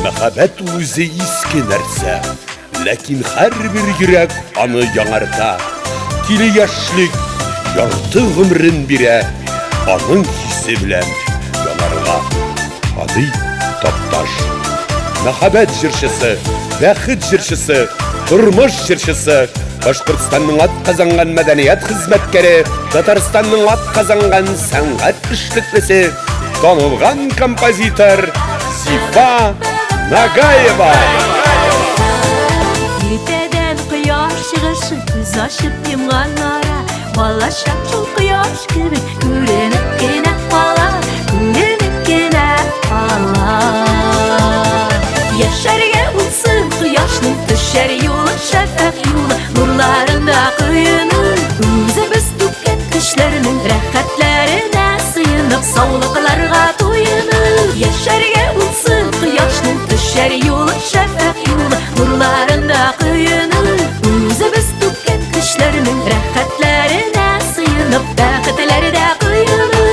Мәхәббәт ул үзе иске нәрсә, ләкин һәрбер йөрәк аны яңарта. Тиле яшьлек ярты гомерен бирә аның хисе белән янарга. Һади Такташ. Мәхәббәт җырчысы, бәхет җырчысы, тормыш җырчысы, Башкортстанның атказанган мәдәният хезмәткәре, Татарстанның атказанган сәнгать эшлеклесе, танылган композитор Зифа Нагаева. Иртәдән кояш чыгышы күз ачып йомган ара Балачак шул кояш кебек күренеп кенә кала, күренеп кенә кала. Яшәргә булсын кояшның төшәр юлы, шәфәкъ юлы, нурларында коену. Үзебез түккән көчләрнең рәхәтләренә сыенып, саулыкларга туену. Яшәргә булсын кояшның төшәр юлы, шәфәкъ юлы, нурларында коену. Үзебез түккән көчләрнең рәхәтләренә сыенып, бәхетләрдә коену.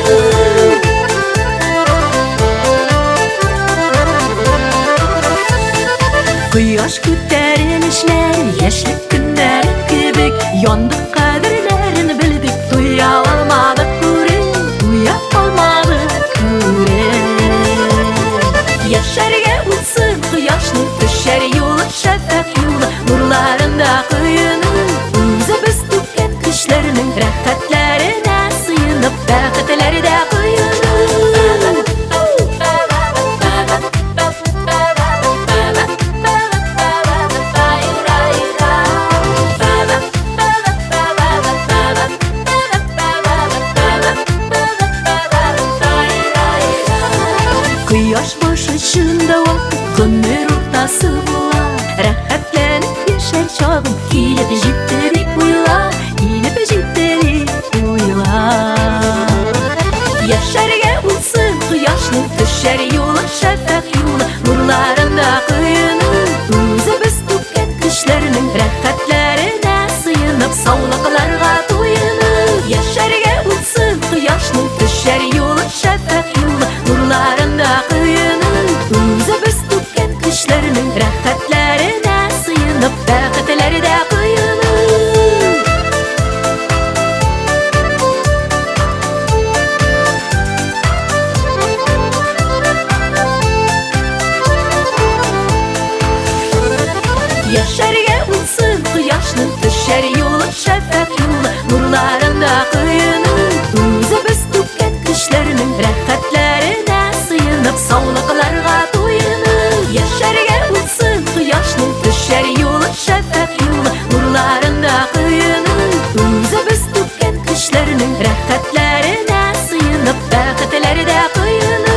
Кояш күтәрелешләр, яшьлек көннәре кебек, яндык кадерләрен белдек, туя алмадык күреп, туя алмадык күреп. Яшәргә булсын кояшның төшәр юлы, шәфәкъ юлы, нурларында коену. Үзебез түккән көчләрнең рәхәтләренә сыенып, бәхетләрдә коену. Кояш башы очында вакыт гомер уртасы була. Рәхәтләнеп яшәр чагым килеп җитте дип уйла, килеп җитте дип уйла. Яшәргә булсын кояшның төшәр юлы, шәфәкъ юлы, нурларында коену. Үзебез түккән көчләрнең рәхәтләренә сыенып, саулыкларга туену. Яшәргә булсын кояшның төшәр юлы, шәфәкъ юлы, нурларында коену. Үзебез түккән көчләрнең рәхәтләренә сыенып, бәхетләрдә коену. Яшәргә булсын кояшның төшәр юлы, шәфәкъ юлы, нурларында коену. Үзебез түккән көчләрнең рәхәтләренә сыенып, саулыкларга туену. Яшәргә булсын кояшның төшәр юлы, шәфәкъ юлы, нурларында коену. Үзебез түккән көчләрнең рәхәтләренә сыенып, бәхетләрдә коену.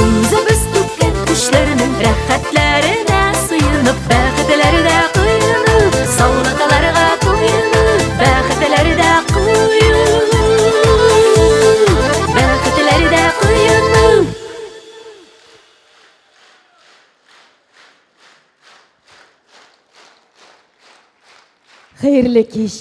Үзебез түккән көчләрнең рәхәтләренә сыенып, бәхетләрдә коену. Саулыкларга туену, бәхетләрдә коену. Бәхетләрдә коену. Хәерле кич,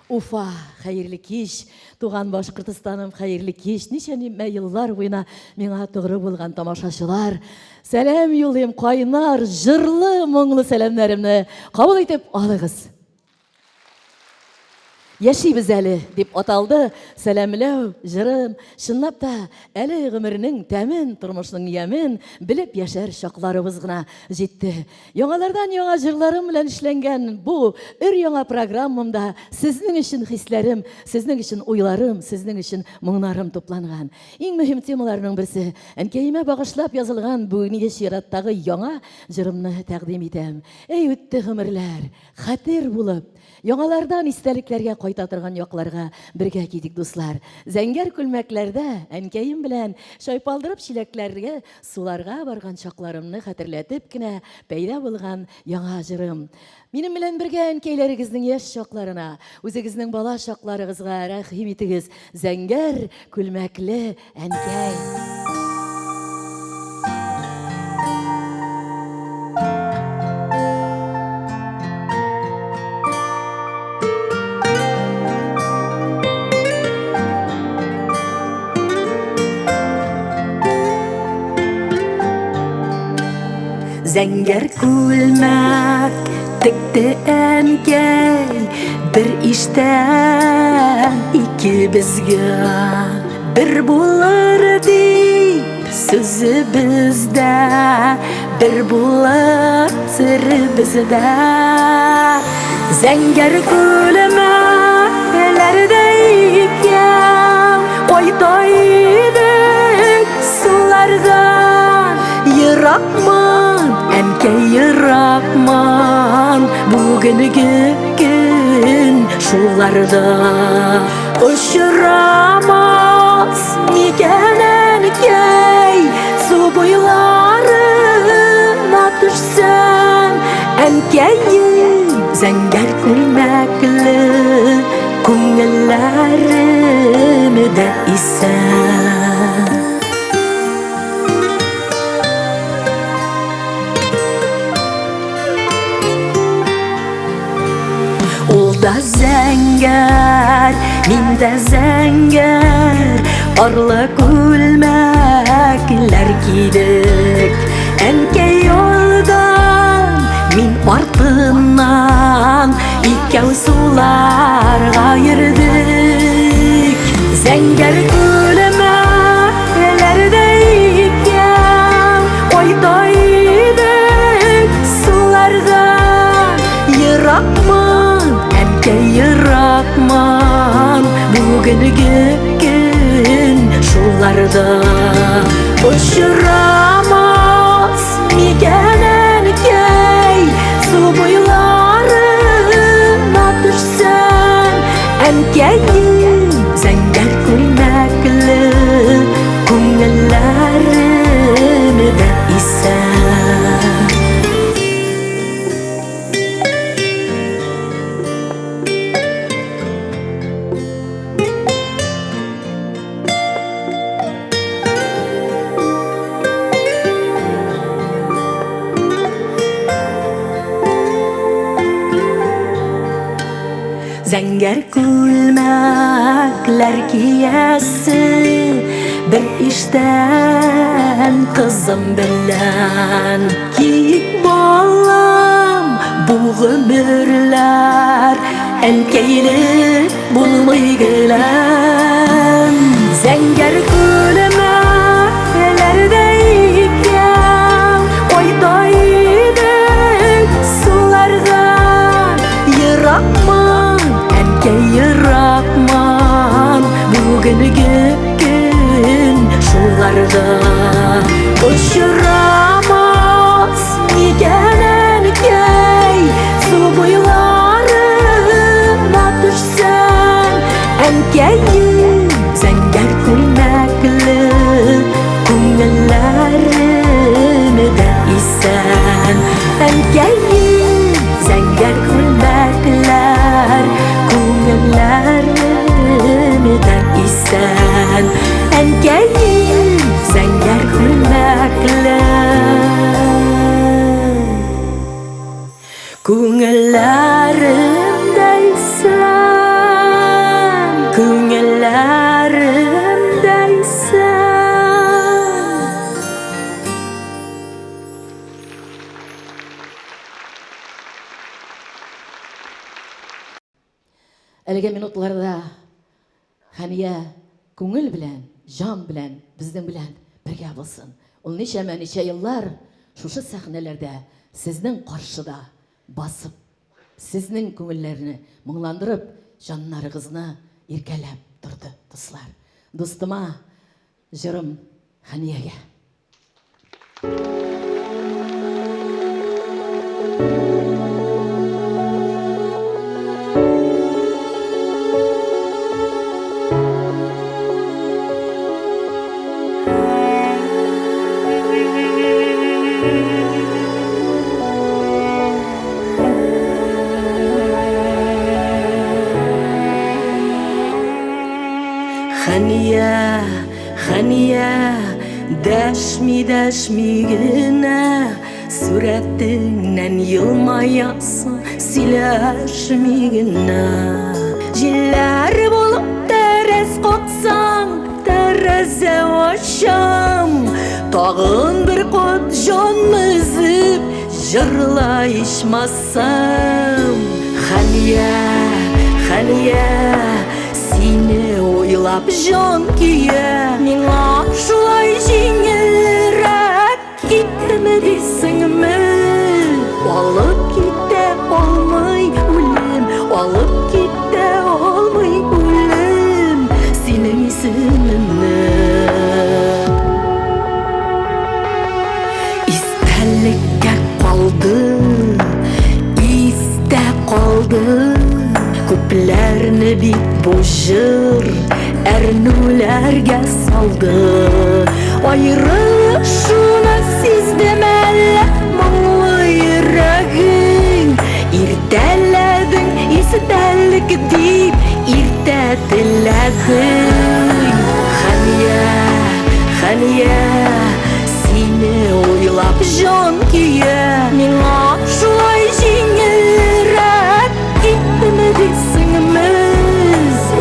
Уфа, хәерле кич, туган Башкортостаным, хәерле кич. Ничә еллар буена миңа тугры булган тамашачылар. Сәлам юлыйм, кайнар, җырлы, моңлы сәламнәремне кабул итеп алыгыз. Яшибез әле, дип аталды сәламләү җырым. Чынлап та, әле гомернең тәмен, тормышның ямен белеп яшәр чакларыбыз гына җитте. Яңалардан яңа җырларым белән эшләнгән бу өр-яңа программамда сезнең өчен хисләрем, сезнең өчен уйларым, сезнең өчен моңнарым тупланган. Иң мөһим темаларның берсе, әнкәемә багышлап язылган бүгенге чираттагы яңа җырымны тәкъдим итәм. Әй, үтте гомерләр, хәтер булып, яңалардан истәлекләргә кайта торган якларга бергә китик, дуслар. Зәңгәр күлмәкләрдә әнкәем белән чайпалдырып чиләкләргә суларга барган чакларымны хәтерләтеп кенә пәйда булган яңа җырым. Минем белән бергә әнкәйләрегезнең яшь чакларына, үзегезнең бала чакларыгызга рәхим итегез, зәңгәр күлмәкле әнкәй. Зәңгәр күлмәк текте әнкәй бер иштән икебезгә. Бер булыр дип сүзебездә, бер булыр серебездә. Зәңгәр күлмәкләрдә икәү кайта идек сулардан. Еракман, әнкәй, еракман, бүгенге көн шуларда. Очрамас микән әнкәй, су буйларына төшсәм, әнкәем, зәңгәр күлмәкле күңелләрем дә исән. Ул да зәңгәр, мин дә зәңгәр, парлы күлмәкләр кидек. Әнкәй алдан, мин артыннан, икәү суларга йөрдек. Зәңгәр күлмәкләрдә икәү кайта идек сулардан. Еракман, әнкәй, еракман, бүгенге көн шуларда. Очрамас микән әнкәй, су буйларына төшсәм, әнкәем, зәңгәр күлмәкле күңелләрем дә исән. Зәңгәр күлмәкләр киясе бер иштән кызым белән. Киек балам, бу гомерләр әнкәйле булмый гелән. Зәңгәр күлмәкләрдә икәү кайта идек сулардан. Еракман, әнкәй, еракман, бүгенге көн шуларда. Очрамас микән әнкәй, су буйларына төшсәм, әнкәем, зәңгәр күлмәкле күңелләрем дә исән. Әнкәем, зәңгәр күлмәкләр, күңелләрем дә исән. Әнкәем, зәңгәр күлмәкләр, күңелләрем дә исән, күңелләрем дә исән. Әлеге минутларда Хәния күңел белән, җан белән безнең белән бергә булсын. Ул ничәмә ничә еллар шушы сәхнәләрдә сезнең каршыда басып, сезнең күңелләрне моңландырып, җаннарыгызны иркәләп торды, дуслар. Дустыма җырым Хәниягә. Хәния, Хәния, дәшми, дәшми генә, сурәтеңнән елмаясың, сөйләшми генә. Җилләр булып тәрәз каксаң, тәрәзә ачам, тагын бер кат җанны өзеп, җырла ичмасам. Хәния, Хәния, сине уйлап җан көя. Миңа шулай җиңелрәк киттеме дисеңме? Алып китә алмый үлем, алып китә алмый үлем синең исемеңне. Истәлеккә калды, истә калды. Күпләрне бит бу җыр әрнүләргә салды. Аерылышуны сиздем әллә моңлы йөрәгең. Иртәләдең истәлек дип, иртә теләдең. Хәния, Хәния, сине уйлап җан көя. Миңа шулай җиңелрәк киттеме дисеңме?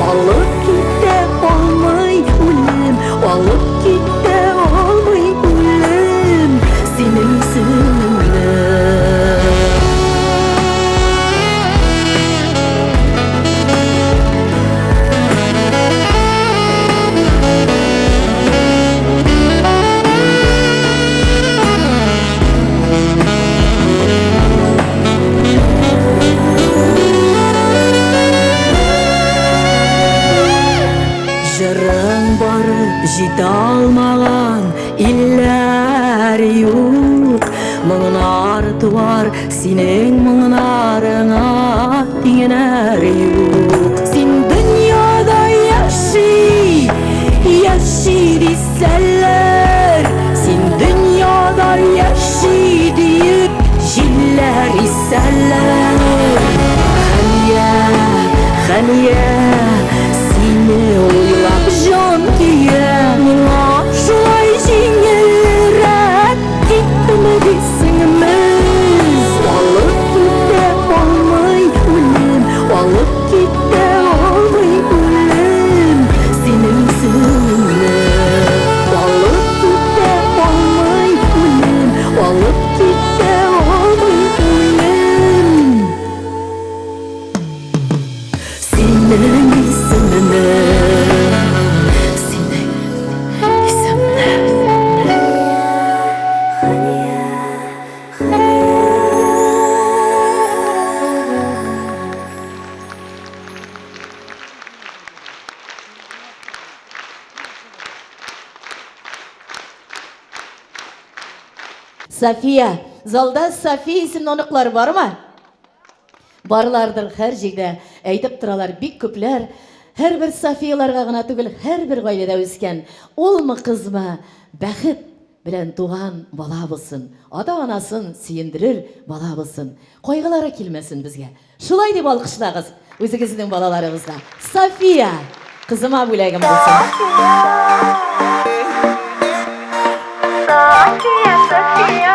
Алып китә алмый үлем, алып китә алмый үлем синең исемеңне. Җырың барып җитә алмаган илләр юк. Моңнар туар синең моңнарыңа тиңнәр юк. Син дөньяда яши, яши дисәләр. Син дөньяда яши диеп җилләр исәләр. Хәния, Хәния, сине уйлап җан көя. Миңа шулай җиңелрәк киттеме дисеңме? Алып китә алмый үлем, алып китә алмый үлем синең исемеңне. Алып китә алмый үлем, алып китә алмый үлем синең исемеңне. Синең исемне. София, залда София исемле оныклар бармы? Барлардыр һәр җирдә, әйтеп торалар бик күпләр. Һәрбер Софияларга гына түгел, һәрбер гаиләдә үскән улмы, кызмы, бәхет белән туган бала булсын. Ата-анасын сөендерер бала булсын. Кайгылары килмәсен безгә. Шулай дип алкышлагыз үзегезнең балаларыгызга. София, кызыма бүләгем булсын. София, София.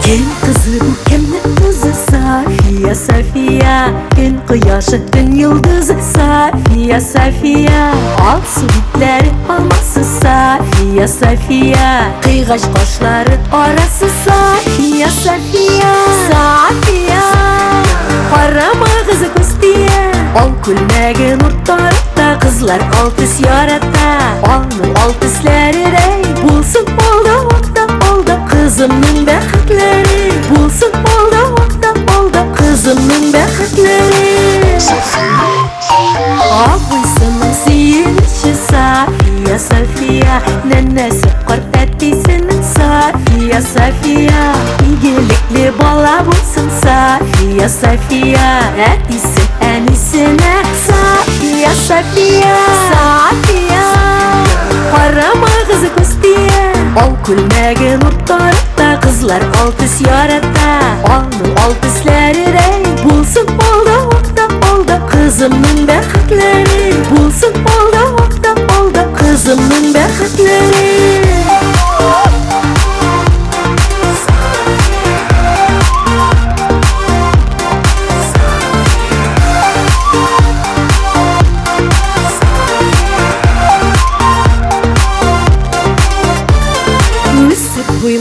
Кем кызы бу, кемнең кызы? София, София. Көн кояшы, төн йолдызы. София, София. Алсу битләре, алмасы. София, София. Кыйгач кашлары арасы. София, София. София. Карамагыз, күз тия. Ал күлмәге нур тарата. Кызлар ал төс ярата. Аның ал төсләредәй булсын алда, акта, алда кызымның бәхетләре. Булсын алда, акта, алда кызымның бәхетләре. Абыйсының сөенече. София, София. Нәнәсе, карт әтисенең. София, София. Игелекле бала булсын. София, София. Әтисе, әнисенә. София, София. София. Карамагыз, күз тия. Ал күлмәге нур тарата. Кызлар ал төс ярата. Аның ал төсләредәй булсын алда, акта, алда кызымның бәхетләре. Булсын алда, акта, алда кызымның бәхетләре.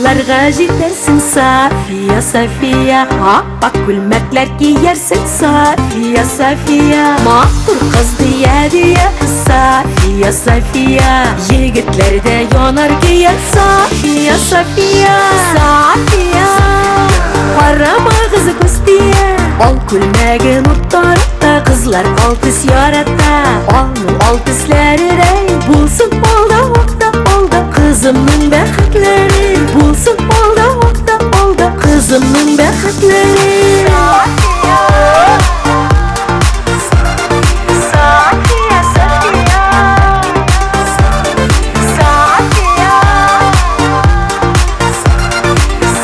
Туйларга җитәрсең, София, София. Ап-ак күлмәкләр киярсең, София, София. Матур кыз дия-дия, София, София. Егетләр дә янар көяр, София, София. София, карамагыз күз тия. Ал күлмәген ут тарата, кызлар ал төс ярата. Аның ал төсләредәй булсын алда, акта, алда кызымның бәхетләре. Булсын алда, акта, алда кызымның бәхетләре. София, София, София, София,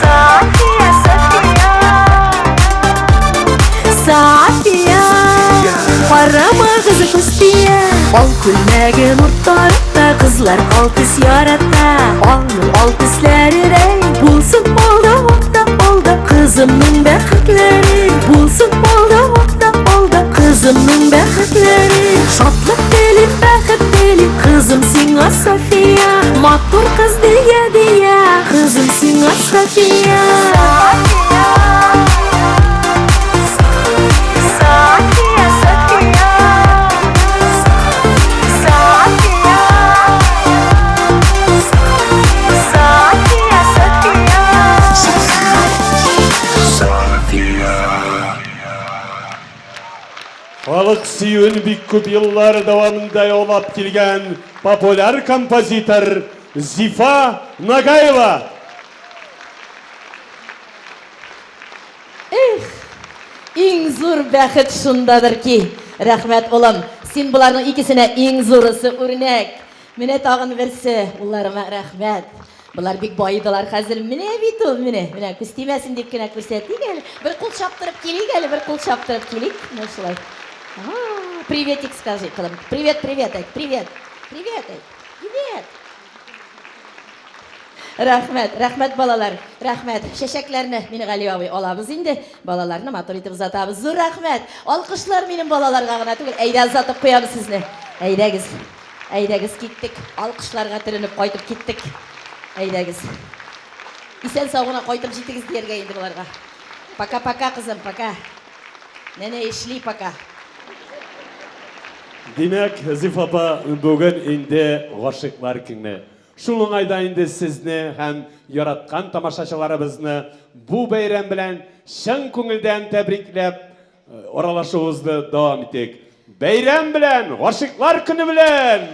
София, София, карамагыз күз тия. Ал күлмәген ут тарата, кызлар ал төс ярата. Аның ал төсләредәй булсын алда, акта, алда кызымның бәхетләре. Булсын алда, акта, алда кызымның бәхетләре. Шатлык телим, бәхет телим, кызым сиңа, София. Матур кыз дия дия, кызым сиңа, София. София, София, София, София, София. Халык сөюен бик күп еллар дәвамында яулап килгән популяр композитор Зифа Нагаева. Эх, иң зур бәхет шундадыр ки. Рәхмәт, улым. Син боларның икесенә иң зурысы үрнәк. Менә тагын берсе, улларыма рәхмәт. Болар бик баедылар хәзер. Менә бит ул, менә, менә күз тимәсен дип кенә күрсәтик әле. Бер кул чаптырып килик әле, бер кул чаптырып килик. Менә шулай. А, приветик скажи, кызым. Привет, привет, әйт, привет. Привет, әйт. Привет. Рәхмәт, рәхмәт, балалар, рәхмәт. Чәчәкләрне Мингали абый алабыз инде. Балаларны матур итеп озатабыз. Зур рәхмәт. Алкышлар минем балаларга гына түгел. Әйдә озатып куябыз сезне. Әйдәгез. Әйдәгез, киттек. Алкышларга төренеп кайтып киттек. Әйдәгез. Исән сау гына кайтып җитегез дияргә инде боларга. Пока-пока, кызым, пока. Нәнә эшли пока. Димәк, Зифа апа, бүген инде гашыйклар көне. Шул уңайдан инде сезне һәм яраткан тамашачыларыбызны бу бәйрәм белән чын күңелдән тәбрикләп, аралашуыбызны дәвам итик. Бәйрәм белән, гашыйклар көне белән!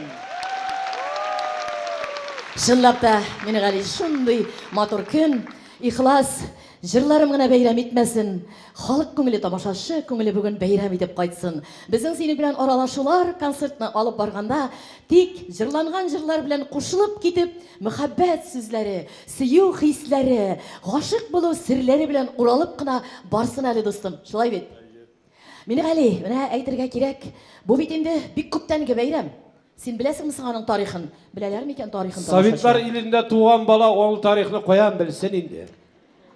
Чынлап та, Минегали, шундый матур көн, ихлас җырларым гына бәйрәм итмәсен, халык күңеле, тамашачы күңеле бүген бәйрәм итеп кайтсын. Безнең синең белән аралашулар, концертны алып барганда, тик җырланган җырлар белән кушылып китеп, мәхәббәт сүзләре, сөю хисләре, гашыйк булу серләре белән уралып кына барсын әле, дустым. Шулай бит? Минегали, менә әйтергә кирәк, бу бит инде бик күптәнге бәйрәм. Син беләсеңме соң аның тарихын? Беләләр микән тарихын Советлар илендә туган бала ул тарихны каян белсен инде?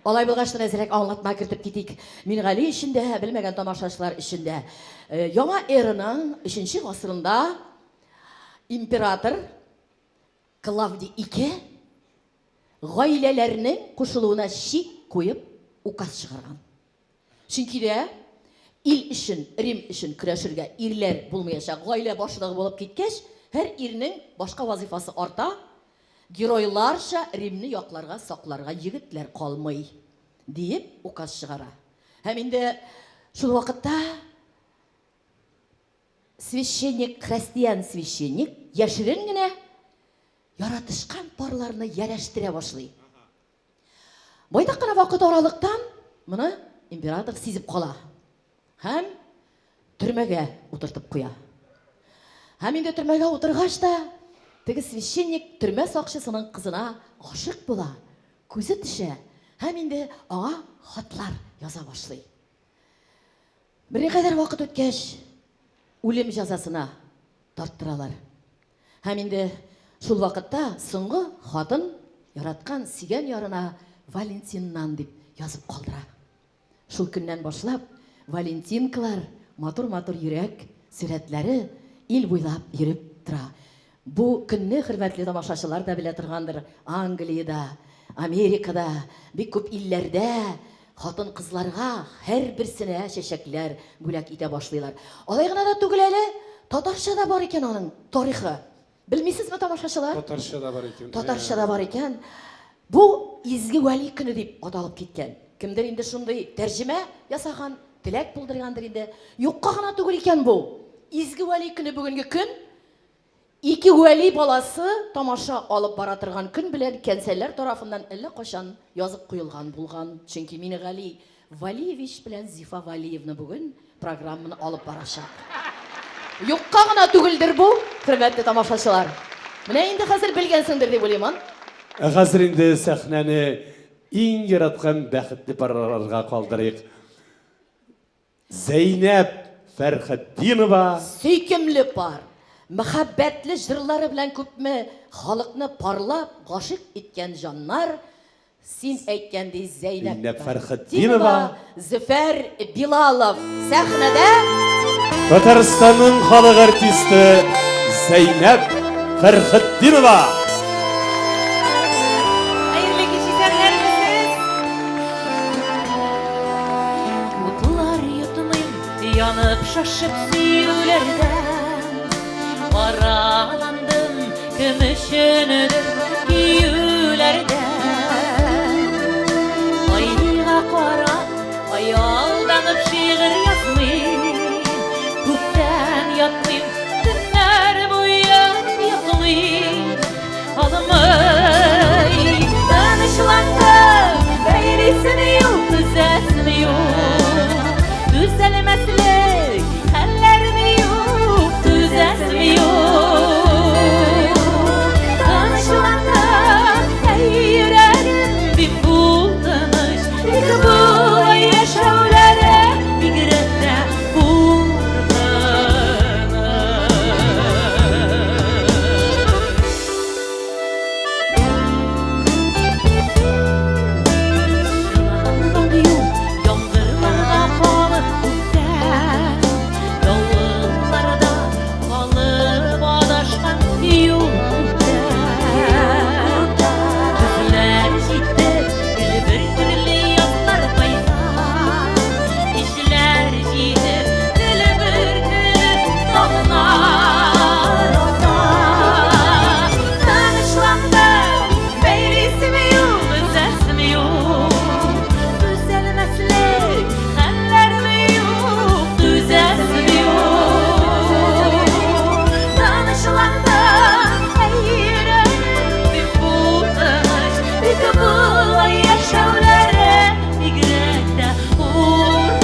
Алай булгач та әзрәк аңлатма кертеп китик. Мингали өчен дә, белмәгән тамашачылар өчен дә. Яңа эраның өченче гасырында император Клавдий II гаиләләрнең кушылуына чик куеп указ чыгарган. Чөнки дә ил өчен, Рим өчен көрәшергә ирләр булмаячак. Гаилә башлыгы булып киткәч, һәр ирнең башка вазыйфасы арта, геройларча Римне якларга, сакларга егетләр калмый, диеп указ чыгара. Һәм инде шул вакытта священник, христиан священник яшерен генә яратышкан парларны ярәштерә башлый. Байтак кына вакыт аралыктан моны император сизеп кала һәм төрмәгә утыртып куя. Һәм инде төрмәгә утыргач та, теге священник төрмә сакчысының кызына гашыйк була, күзе төшә һәм инде аңа хатлар яза башлый. Берникадәр вакыт үткәч, үлем җәзасына тарттыралар. Һәм инде шул вакытта соңгы хатын яраткан сөйгән ярына Валентиннан дип язып калдыра. Шул көннән башлап валентинкалар, матур-матур йөрәк сурәтләре ил буйлап йөреп тора. Бу көнне хөрмәтле тамашачылар да белә торгандыр, Англиядә, Америкада, бик күп илләрдә хатын-кызларга һәрберсенә чәчәкләр бүләк итә башлыйлар. Алай гына да түгел әле, татарча да бар икән аның тарихы. Белмисезме, тамашачылар? Татарча да бар икән. Татарча да бар икән. Бу Изге Вәли көне дип аталып киткән. Кемдер инде шундый тәрҗемә ясаган, теләк булдыргандыр инде. Юкка гына түгел икән бу. Изге Вәли көне бүгенге көн ике Вәли баласы тамаша алып бара торган көн белән кәнсәләр тарафыннан әллә кайчан язып куелган булган. Чөнки Минегали Валиевич белән Зифа Валиевна бүген программаны алып барачак. Юкка гына түгелдер бу, хөрмәтле тамашачылар. Менә инде хәзер белгәнсеңдер дип уйлыйм. Ә хәзер инде сәхнәне иң яраткан бәхетле парларга калдырыйк. Зәйнәп Фәрхетдинова. Сөйкемле пар, мәхәббәтле җырлары белән күпме халыкны парлап гашыйк иткән җаннар, син әйткән ди Зәйнәп Фәрхетдинова, Зөфәр Билалов сәхнәдә. Татарстанның халык артисты Зәйнәп Фәрхетдинова. Хәерле кич, исәннәрмесез? Утлар йотмыйм, янып шашып сөюләрдән. Араландым, кем өчендер киюләрдән. Айга карап, ай алданып шигырь язмыйм. Күптән ятмыйм, төннәр буе йоклыйм. Алмый, тынычландым, бәйлисем юк, өзәсем юк. Түзәлмәслек хәлләрем юк, түзәсем юк. Тынычландым, әй йөрәгем, бик бул тыныч, тик болай яшәүләре бигрәк тә куркыныч. Чыланган юл яңгырларга калып күктән, Давылларда калып адашкан юл күктән. Көзләр җитте, гел бер төрле язлар кайта. Кичләр җитеп, гел бер төрле таңнар ата. Тынычландым, бәйлисем юк, өзәсем юк. Түзәлмәслек хәлләрем юк, түзәсем юк. Тынычландым, әй йөрәгем, бик бу тыныч, бик болай яшәүләре бигрәк тә куркыныч.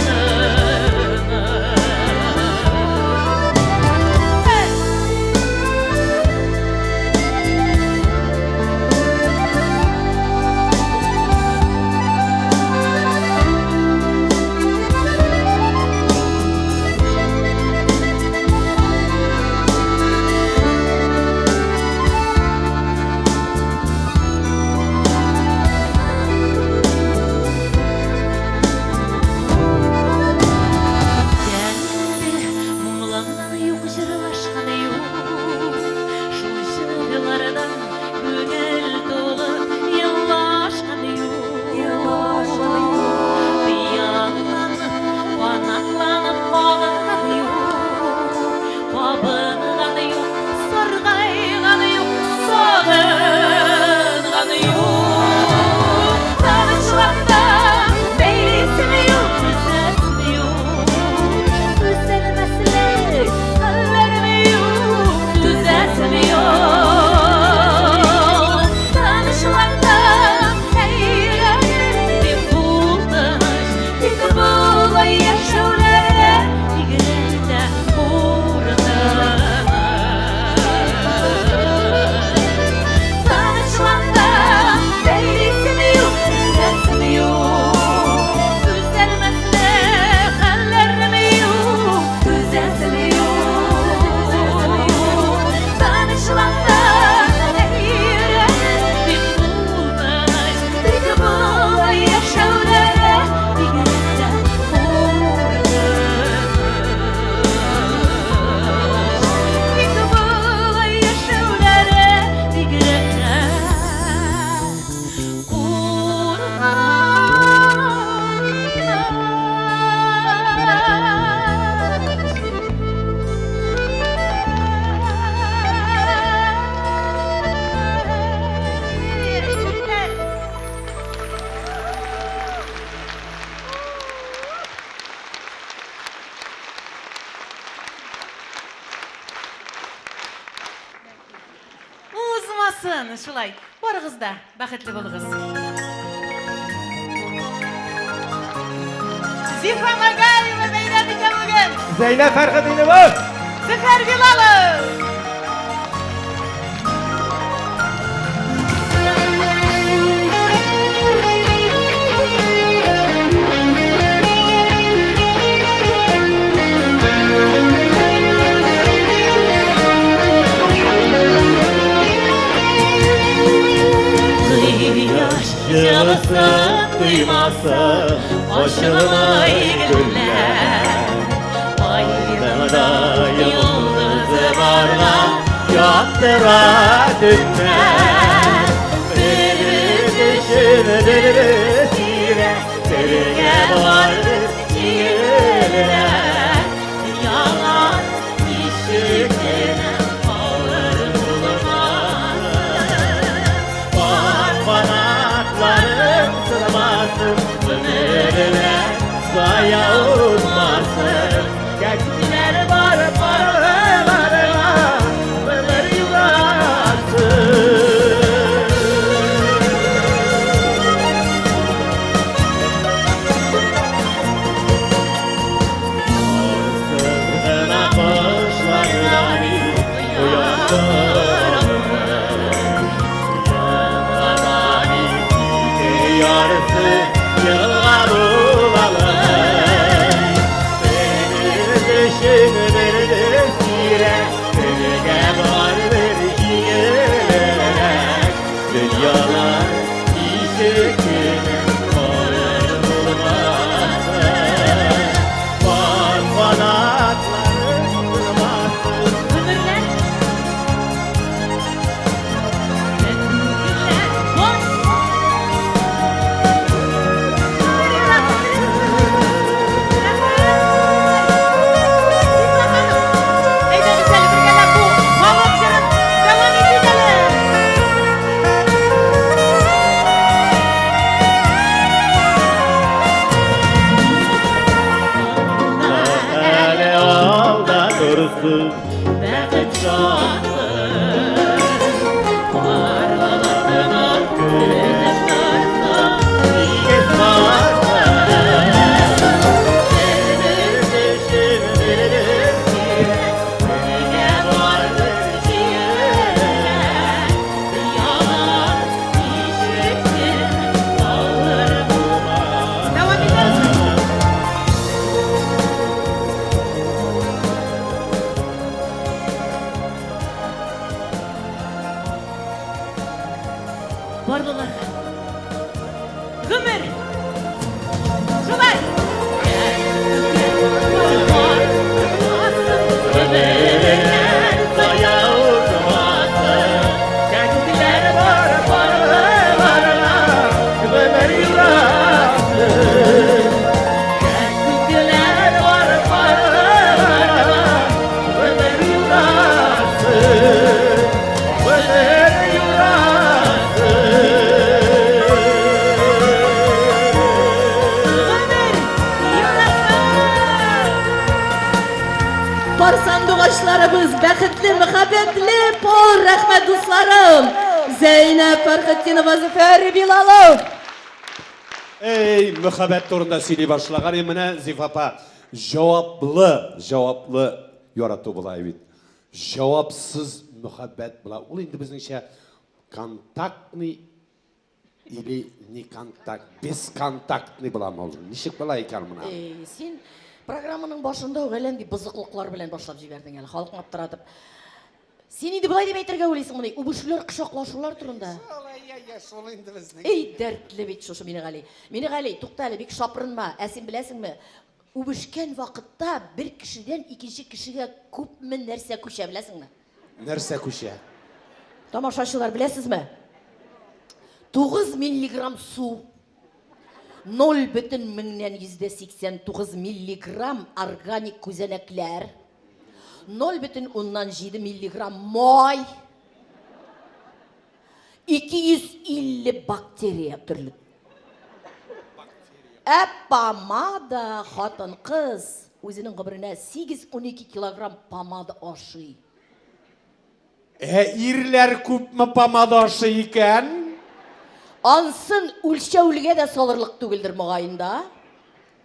булсын, шулай. Барыгыз да бәхетле булыгыз. Зифа Магаева бәйрәм итә бүген. Зәйнәп Фәрхетдинова. Зөфәр Билалов. Кояш җылысын тоймаса, ачылмай гөлләр. Айдыңда йолдызы барга яктыра төннәр. Бер өчен бер тирә, бергә барды җиңелрәк. Дөньялар ничек кенә авыр булмасын, Пар канатларың сынмасын, гомерләр зая узмасын. Кәкиләр бар парларга, гомер юрасы. Гына кошлардан Ярысы елга булалар. Бер өчен бер сирәк, бергә барыбер җиңелрәк. Дөньялар ничек кенә авыр булмасын, пар канатлары сынмасын. Гомерләр. Гөлләр. Бор. Әйдәгез әле бергәләп бу халык җырын дәвам итик әле. Әле алда торсын Бәхет шатлык, парлаларына көнеп торсын. Тигез барсын. Бер өчен бер сирәк, бергә барыбер Җиңелрәк, дөньялар ничек кенә авыр булмасын. Дәвам итәбезме? Барлыларга. Гомер. Шулай. Гомерләр зая узмасын. Кәкиләр бар парларга, гомер юрасы. Кәкиләр бар парларга, гомер юрасы. Гомер юрасы. Гомер юрасы. Пар сандугачларыбыз бәхетле, мәхәббәтле пар, рәхмәт дусларым. Зәйнәп Фәрхетдинова, Зөфәр Билалов. Эй, мәхәббәт турында сөйли башлаган и менә Зифа апа, җаваплы, җаваплы ярату була бит. Җавапсыз мәхәббәт була. Ул инде безнеңчә контактный или не контакт, бесконтактный буламы ул? Ничек була икән менә? Эй, син программаның башында ук әллә нинди бозыклыклар белән башлап җибәрдең әле, халыкны аптыратып. Син инде болай дип әйтергә уйлыйсыңмыни? Үбешүләр, кочаклашулар турында. Шул инде безнең. Эй, дәртле бит шушы Минегали. Минегали, тукта әле, бик шапырынма. Ә син беләсеңме, үбешкән вакытта бер кешедән икенче кешегә күпме нәрсә күчә, беләсеңме? Нәрсә күчә? Тамашачылар, беләсезме? 9 миллиграмм су, 0,189 миллиграмм органик күзәнәкләр, 0,7 миллиграмм май, 250 бактерия төрле. Ә помада хатын-кыз үзенең гомеренә 8-12 килограмм помада ашый. Ә ирләр күпме помада ашый икән? Ансын үлчәүлгә дә салырлык түгелдер мөгаен да.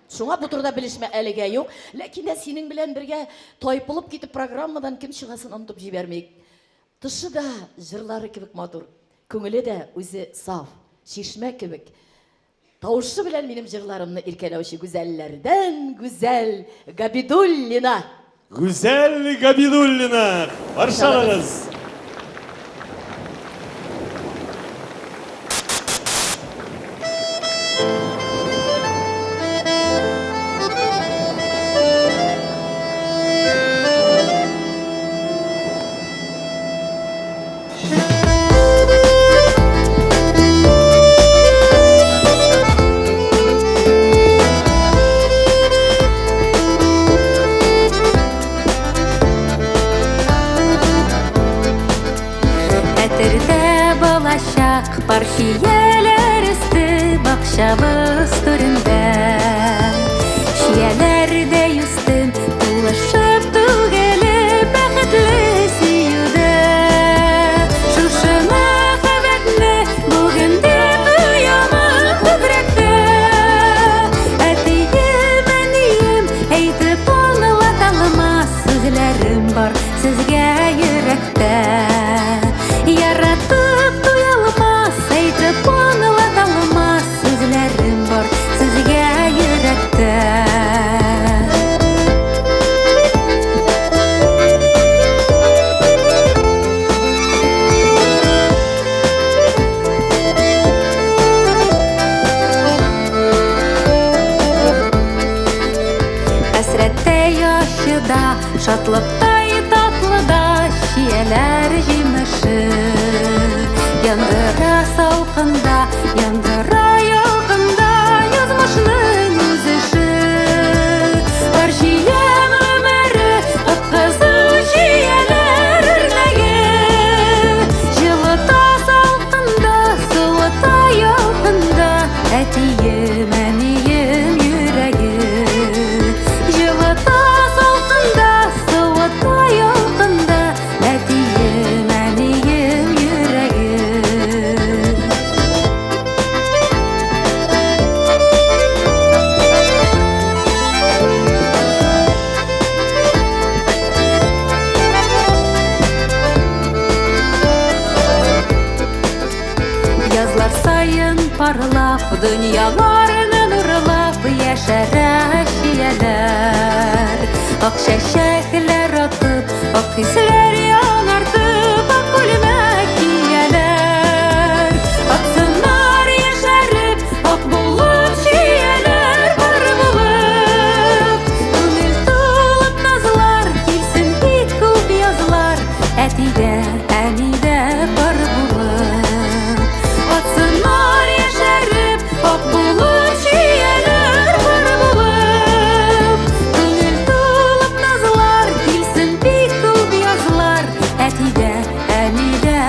Шуңа бу турыда белешмә әлегә юк. Ләкин дә синең белән бергә тайпылып китеп программадан кем чыгасын онытып җибәрмик. Тышы да җырлары кебек матур, күңеле дә үзе саф, чишмә кебек. Тавышы белән минем җырларымны иркәләүче гүзәлләрдән гүзәл Габидуллина. Гүзәл Габидуллина, каршы алыгыз. Хәтердә балачак пар чияләр үсте бакчабыз түрендә. Чияләрдәй үстем, тулышып түгелеп бәхетле сөюдә. Шушы мәхәббәтне бүген дә тоямын күкрәктә. Әтием, әнием, әйтеп аңлата алмас сүзләрем бар сезгә йөрәктә. Яратып туялмас, әйтеп аңлата алмас сүзләрем бар сезгә йөрәктә. Хәсрәттә ачыда, шатлыктай татлыда чияләр җимеше. Яндыра салкында, яндыра ялкында язмышның үз эше. Бар чиям гомере, кып-кызыл чияләр үрнәге. Җылыта салкында, суыта ялкында әтием, әнием йөрәге. Җылыта салкында, суыта ялкында әтием, әнием йөрәге. Язлар саен парлап, дөньяларны нурлап яшәрә чияләр. Ак чәчәкләр атып, ак хисләр яңартып, ак күлмәк кияләр. Атсыннар яшәреп, ак булып чияләр бар булып. Күңел тулып назлар, килсен бик күп язлар, әтидә, әнидә бар булып. Атсыннар яшәреп, ак булып чияләр бар булып. Күңел тулып назлар, килсен бик күп язлар, әтидә, әнидә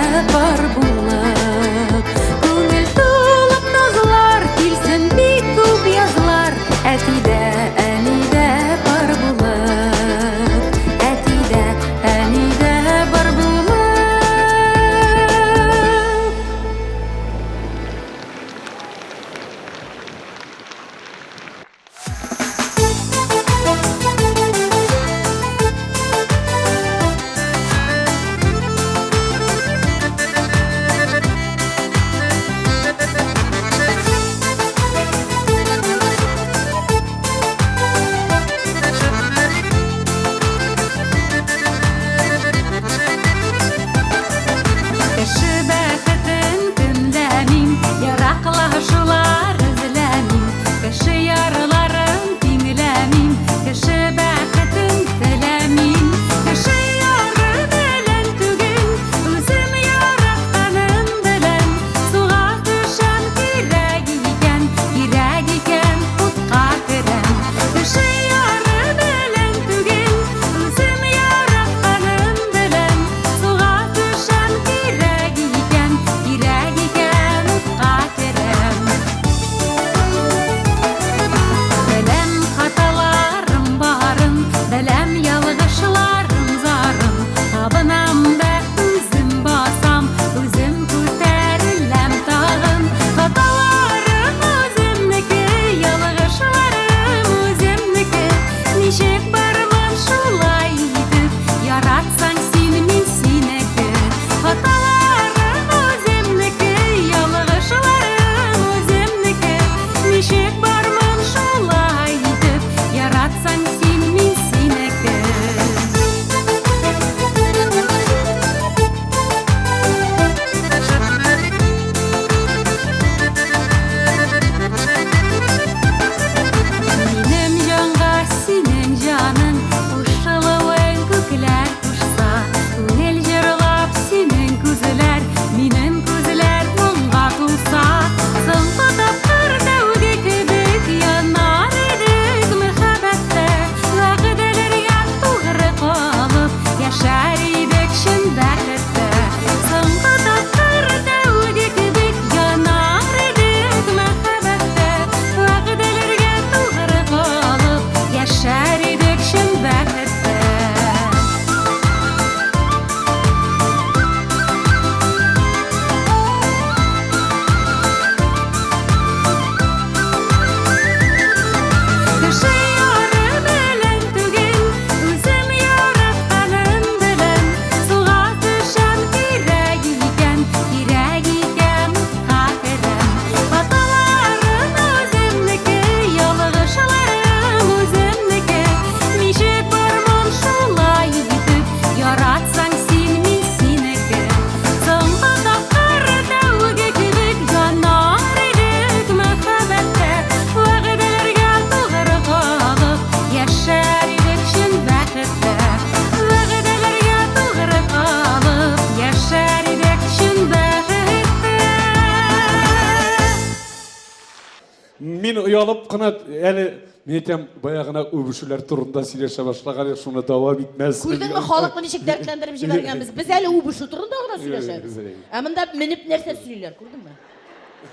Мин оялып кына әле мин әйтәм, бая гына үбешүләр турында сөйләшә башлаган идек, шуны дәвам итмәс. Күрдеңме, халыкны ничек дәртләндереп җибәргәнбез. Без әле үбешү турында гына сөйләшәбез. Ә монда менеп нәрсә сөйлиләр, күрдеңме?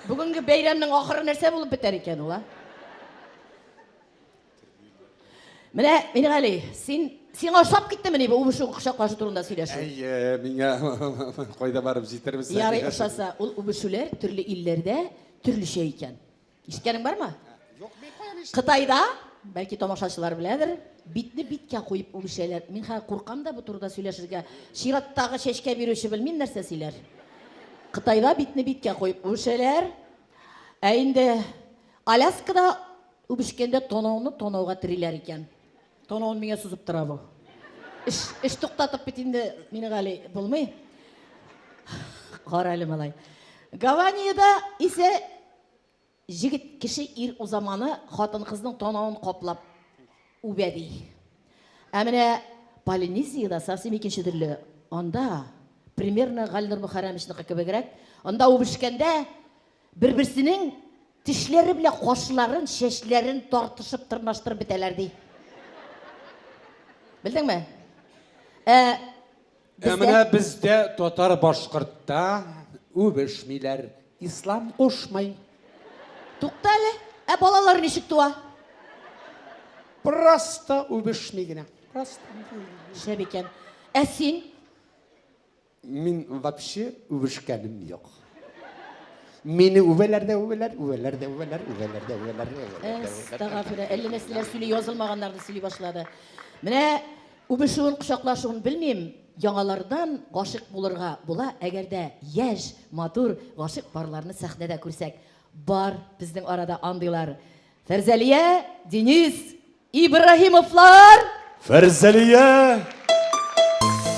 Бүгенге бәйрәмнең ахыры нәрсә булып бетәр икән ул, а? Менә, Мингали, син сиңа ошап киттемени бу үбешү, кочаклашу турында сөйләшү? Әйе, миңа кайда барып җитербез? Ярый, ошаса, ул үбешүләр төрле илләрдә төрлечә икән. Ишеткәнең бармы? Юк, мин каян ишеттем? Кытайда, бәлки тамашачылар беләдер, битне биткә куеп үбешәләр. Мин хәзер куркам да бу турыда сөйләшергә. Чираттагы чәчкә бирүче белмим нәрсә сөйләр. Кытайда битне биткә куеп үбешәләр. Ә инде Аляскада Үбешкәндә танауны танауга териләр икән. Танавын миңа сузып тора бу. Эш, эш туктатып бит инде Минегали булмый. Кара әле, малай. Гаваниядә исә җегет кеше ир узаманы хатын-кызның танавын каплап үбә ди. Ә менә Полинезиядә совсем икенче төрле. Анда примерно Галинур Мөхәррәмовичныкы кебегрәк. Анда үбешкәндә Бер-берсенең тешләре белән кашларын, чәчләрен тартышып, тырнаштырып бетәләр, ди. Белдеңме? Ә Ә менә бездә татар-башкортта үбешмиләр. Ислам кушмый. Тукта әле, ә балалар ничек туа? Просто үбешми генә. Просто. Шәп икән. Ә син? Мин вообще үбешкәнем юк. Мине үбәләр дә үбәләр, үбәләр дә үбәләр, үбәләр дә үбәләр, үбәләр дә үбәләр. Әстәгафирә, әллә нәрсәләр сөйли, язылмаганнарны сөйли башлады. Менә үбешүен, кочаклашуын белмим, яңалардан гашыйк булырга була, әгәр дә яшь, матур гашыйк парларны сәхнәдә күрсәк. Бар безнең арада андыйлар. Фәрзәлия, Денис Ибраһимовлар! Фәрзәлия,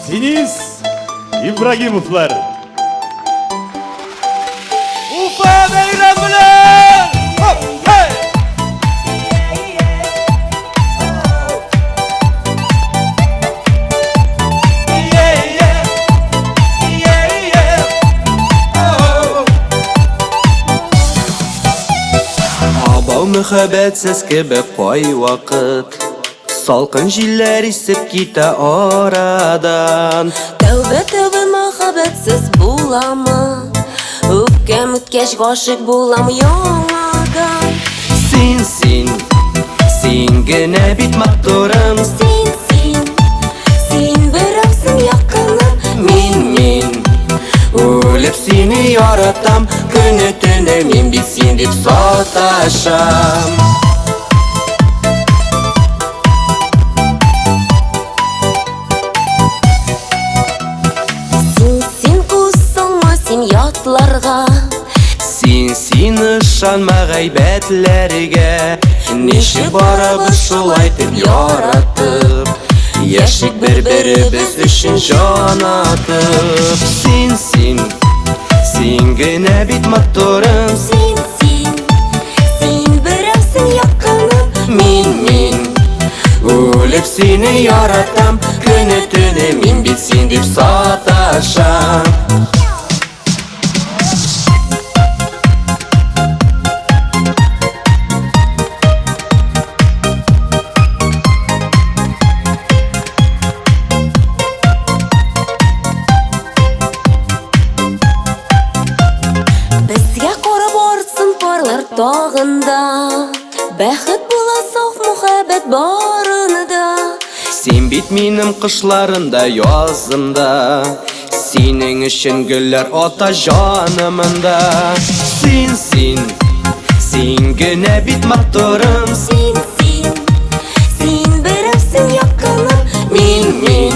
Денис Ибрагимовлар! Уфа бәйрәм белән! Хоп, хей! Абау мөхәббәтсез кебек кайвакыт Салкын җилләр исеп китә арадан. Тәүбә, тәүбә, мәхәббәтсез буламы? Үпкәм үткәч гашыйк булам яңадан. Син, син, син генә бит матурым. Син, син, син берәүсең якыным. Мин, мин, үлеп сине яратам. Көне төне мин бит син дип саташам. Син, син күз салма син ятларга. Син, син ышанма гайбәтләргә. Ничек барабыз шулай итеп яратып. Яшик бер-беребез өчен җан атып. Син, син, син генә бит матурым. Син, син, син берәүсең якыным. Мин, мин, үлеп сине яратам. Көне-төне мин бит син дип саташам. Безгә карап артсын парлар тагын да. Бәхет була саф мөхәббәт барында. Син бит минем кышларым да, язым да. Синең өчен гөлләр ата җанымында. Син, син, син генә бит матурым. Син, син, син берәүсең якыным. Мин, мин,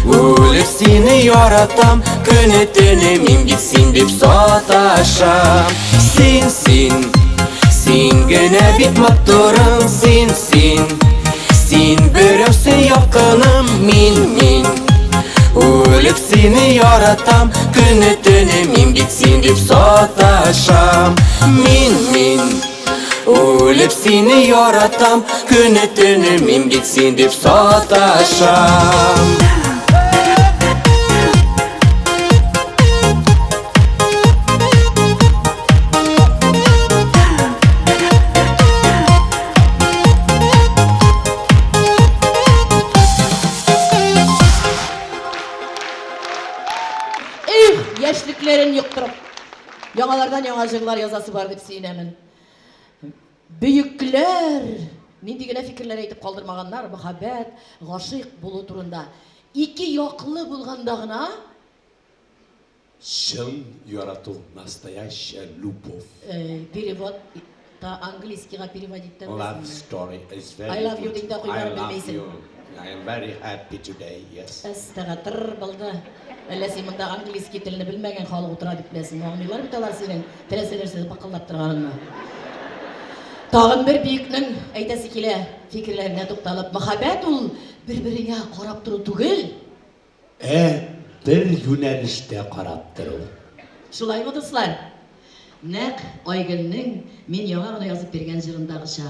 үлеп сине яратам. Көне төне мин бит син дип саташам. Син, син, син генә бит матурым. Син, син, син берәүсең якыным. Мин, мин, үлеп сине яратам. Көне төне мин бит син дип саташам. Мин, мин, үлеп сине яратам. Көне төне мин бит син дип саташам. Яңалардан яңа җырлар язасы бар дип сөенәмен. Бөекләр нинди генә фикерләр әйтеп калдырмаганнар мәхәббәт, гашыйк булу турында. Ике яклы булганда гына Чын ярату, настоящая любовь. Э, перевод та английскийга переводить итә Love беләсеңме? story is very I love you good. дип тә I куйган love белмисең. you. I am very happy today, yes. Әстәгатыр булды. Әллә син монда английский телне белмәгән халык утыра дип беләсеңме? Аңлыйлар бит алар синең теләсә нәрсә бакылдап торганыңны. Тагын бер бөекнең әйтәсе килә, фикерләренә тукталып, мәхәббәт ул бер-береңә карап тору түгел. Ә бер юнәлештә карап тору. Шулаймы, дуслар? Нәкъ Айгөлнең мин яңа гына язып биргән җырындагыча.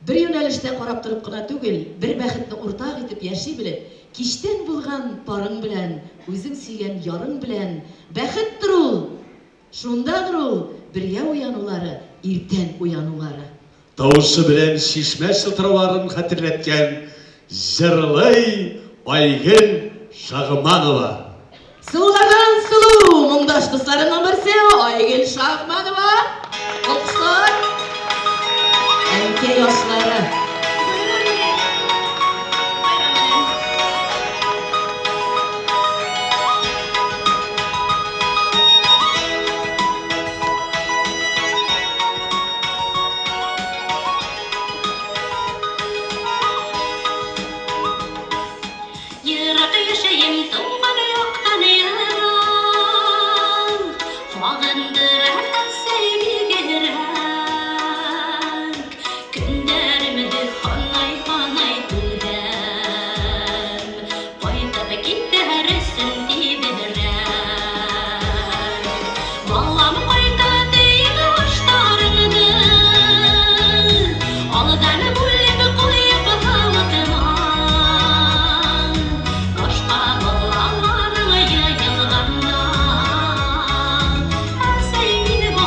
Бер юнәлештә карап торып кына түгел, бер бәхетне уртак итеп яши белеп, кичтән булган парың белән, үзең сөйгән ярың белән бәхеттер ул! Шундадыр ул бергә уянулары, иртән уянулары. Тавышы белән чишмә чылтырауларын хәтерләткән җырлый Айгөл Шагманова. Сылулардан сылу, моңдаш дусларымның берсе Айгөл Шагманова. Алкышлар. Әнкәй ашлары. Ерак яшәем туган яктан ерак, Сагындыра әсәй бигрәк. Көндәремне һанай-һанай түзәм, Кайтып китәрсең тизрәк. Балам кайта диеп аштарыңны, Алдан бүлеп куеп халыкма. Башка балаларың җыелганда, Әсәй минем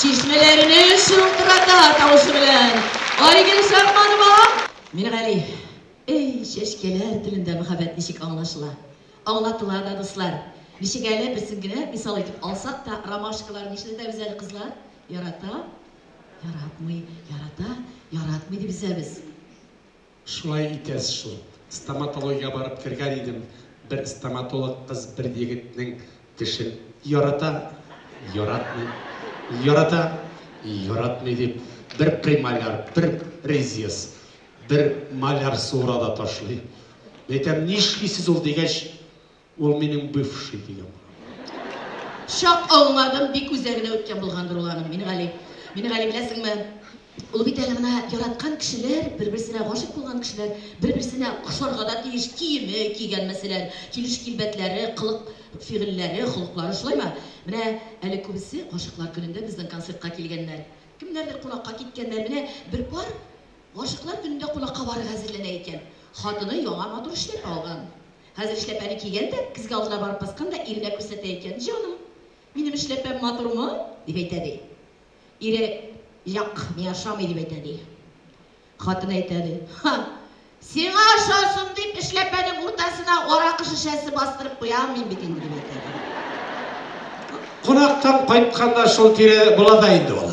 Чишмәләрне шылтырата тавышы белән. Айгөл Шарманова. Мингали, эй, чәчкәләр телендә мәхәббәт ничек аңлашыла? Аңлатыла да, дуслар. Ничек әле берсен генә мисал итеп алсак та, ромашкалар нишләтәбез әле, кызлар? Ярата, яратмый, ярата, яратмый дип өзәбез. Шулай итәсез шул. Стоматологиягә барып кергән идем, бер стоматолог кыз бер егетнең тешен ярата, яратмый, ярата, яратмый дип, бер премоляр, бер резец, бер маляр суыра да ташлый. Мин әйтәм, нишлисез ул дигәч, Ул минем бывший дигән була. Чак аңладым, бик үзәгенә үткән булгандыр ул аның, Мингали. Мингали, беләсеңме, ул бит әле менә яраткан кешеләр, бер-берсенә гашыйк булган кешеләр бер-берсенә охшарга да тиеш, киеме кигән, мәсәлән, килеш-килбәтләре, кылык-фигыльләре, холыклары, шулаймы? Менә әле күбесе Гашыйклар көнендә безнең концертка килгәннәр. Кемнәрдер кунакка киткәннәр. Менә бер пар Гашыйклар көнендә кунакка барырга әзерләнә икән. Хатыны яңа матур эшләпә алган. Хәзер эшләпәне кигән дә, көзге алдына барып баскан да иренә күрсәтә икән, Җаным, минем эшләпәм матурмы? дип әйтә, ди. Ире, Як, миңа ошамый, дип әйтә, ди. Хатыны әйтә, ди, Ха! Сиңа ошасын дип, эшләпәнең уртасына аракы шешәсе бастырып куям мин бит инде, дип әйтә, ди. Кунактан кайтканда шул тире була да инде ул.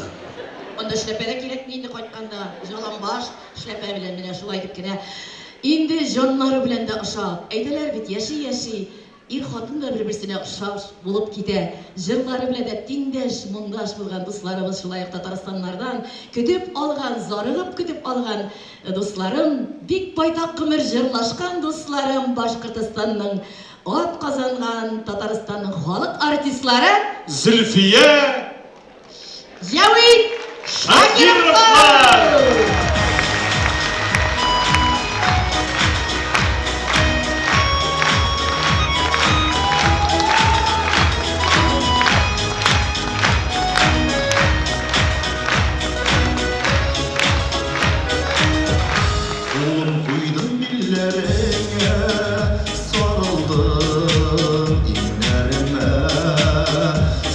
Анда эшләпә дә кирәкми инде кайтканда, җаланбаш эшләпә белән менә шулай итеп кенә. Инде җаннары белән дә ошап, әйтәләр бит, яши-яши ир-хатын да бер-берсенә охшаш булып китә. Җырлары белән дә тиңдәш, моңдаш булган дусларыбыз шулай ук Татарстаннардан көтеп алган, зарыгып көтеп алган дусларым, бик байтак гомер җырлашкан дусларым Башкортостанның атказанган Татарстанның халык артистлары Зөлфия Җәвит Шакировлар! Кулым куйдым билләреңә, Сарылдың иңнәремә,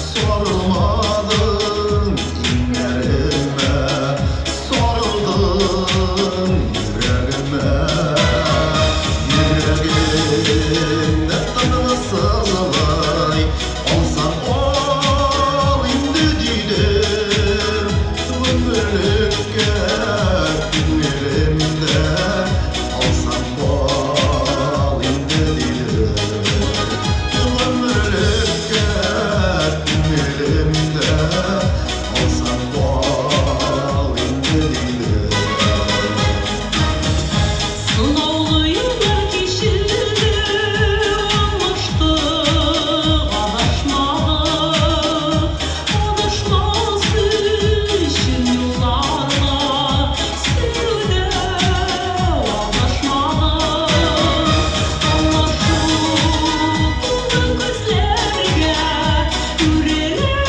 Сарылмадың иңнәремә, Сарылдың йөрәгемә. Йөрәгемдә тынгысызлый, Алсаң ал инде дидем, Гомерлеккә күңелемдә Алсаң ал инде дидем, Гомерлеккә күңелемдә Алсаң ал инде дидем. Сынаулы еллар кичелде, аңлаштык, адашмадык. Адашмас өчен юлларда сөюдә ваклашмадык. Аңлашу тулды күзләргә, үрелеп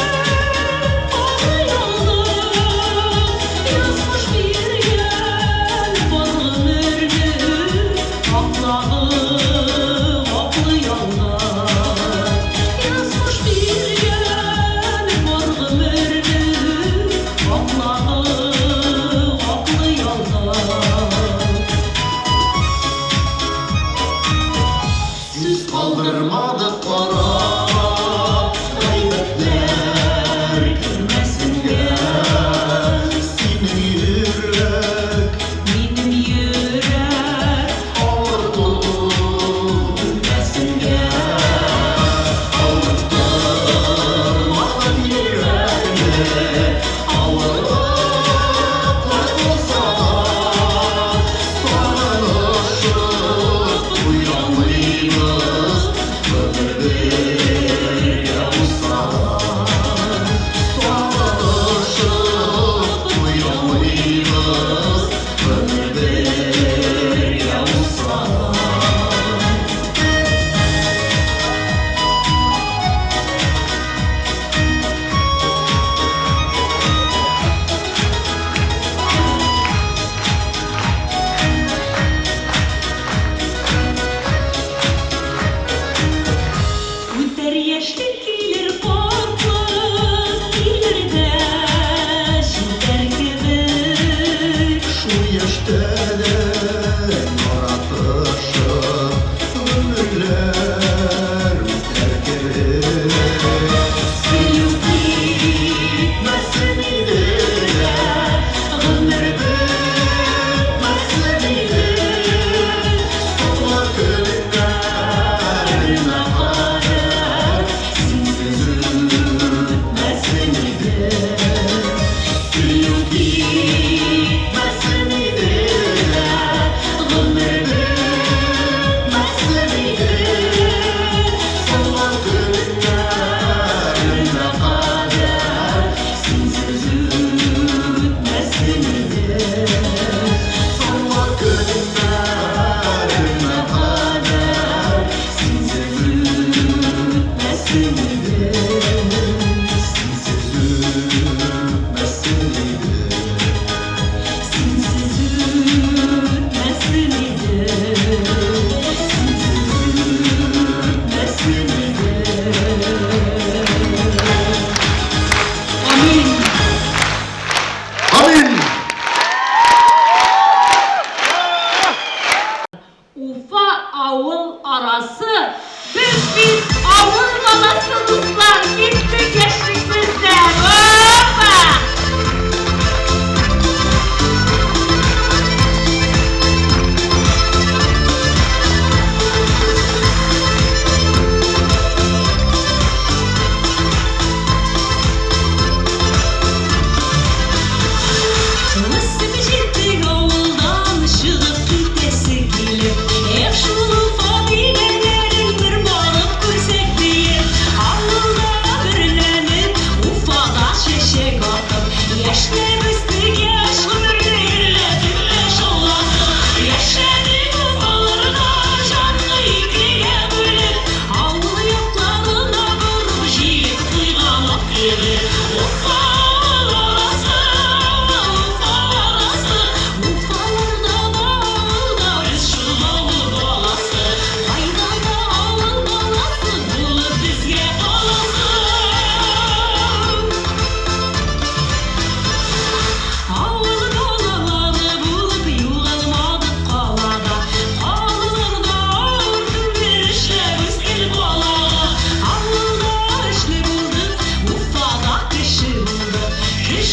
карый алдык. Язмыш биргән бар гомерне акладык, аклый алдык. Язмыш биргән бар гомерне акладык, аклый алдык. Сүз калдырмадык арага, Гайбәтләр кермәсенгә. Синең йөрәк, Минем йөрәк авырту белмәсенгә. Авырттырмадым йөрәкне, Авырлыклар булса да, Сагынышып туялмыйбыз, Гомер бергә узса да. Сагынышып туялмыйбыз, Гомер бергә узса да.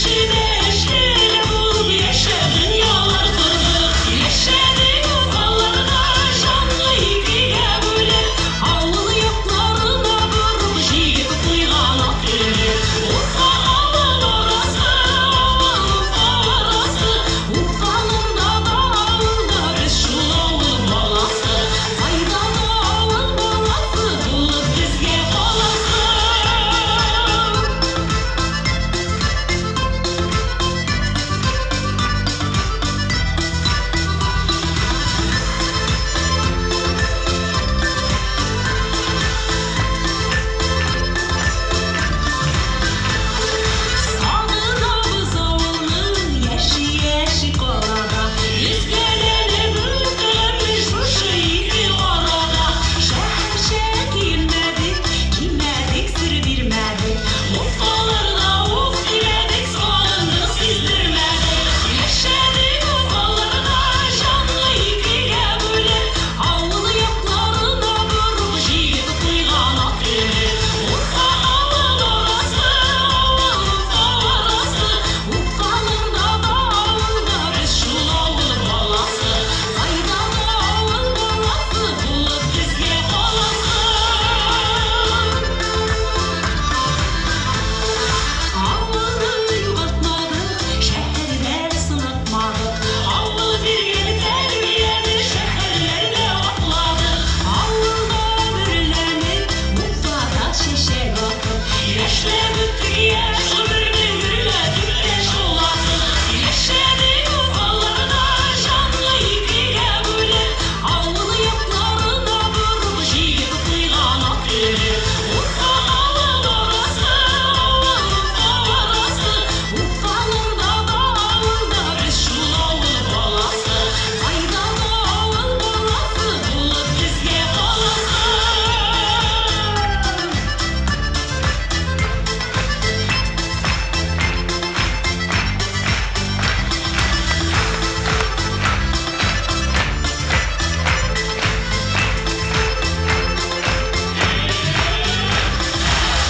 Кеше дә, эшле дә булып яшәп дөньялар кордык. Яшәдек уфаларда, җанны икегә бүлеп, авыл якларына борып җыеп куйган ак ирек. Уфа авыл арасы, авыл Уфа арасы, Уфаларда да авылда без шул авыл баласы. Кайда да авыл баласы булып безгә каласы. Сагынабыз авылны, яши-яши калада. Өзгәләнеп үткәнбез шушы ике арада. Шәһәрчә киенмәдек, кимәдек, сер бирмәдек. Уфаларда ук димәдек, сагындык, сиздермәдек. Яшәдек уфаларда, җанны икегә бүлеп, авыл якларына борып җыеп куйган ак ирек. Уфа авыл арасы, авыл Уфа арасы, Уфаларда да авылда без шул авыл баласы. Кайда да авыл баласы булып безгә каласы. Авылны югалтмадык, шәһәрдә сынатмадык. Авыл биргән тәрбияне шәһәрләрдә атладык. Авылда бөрләнеп, Уфада чәчәк атып, яшьләп үттек яшь гомерне гөрләтеп тә шаулатып. Яшәдек уфаларда, җанны икегә бүлеп, авыл якларына борып җыеп куйган ак ирек. Уфа авыл арасы, авыл Уфа арасы, Уфаларда да авылда без шул авыл баласы. Кайда да авыл баласы булып безгә каласы.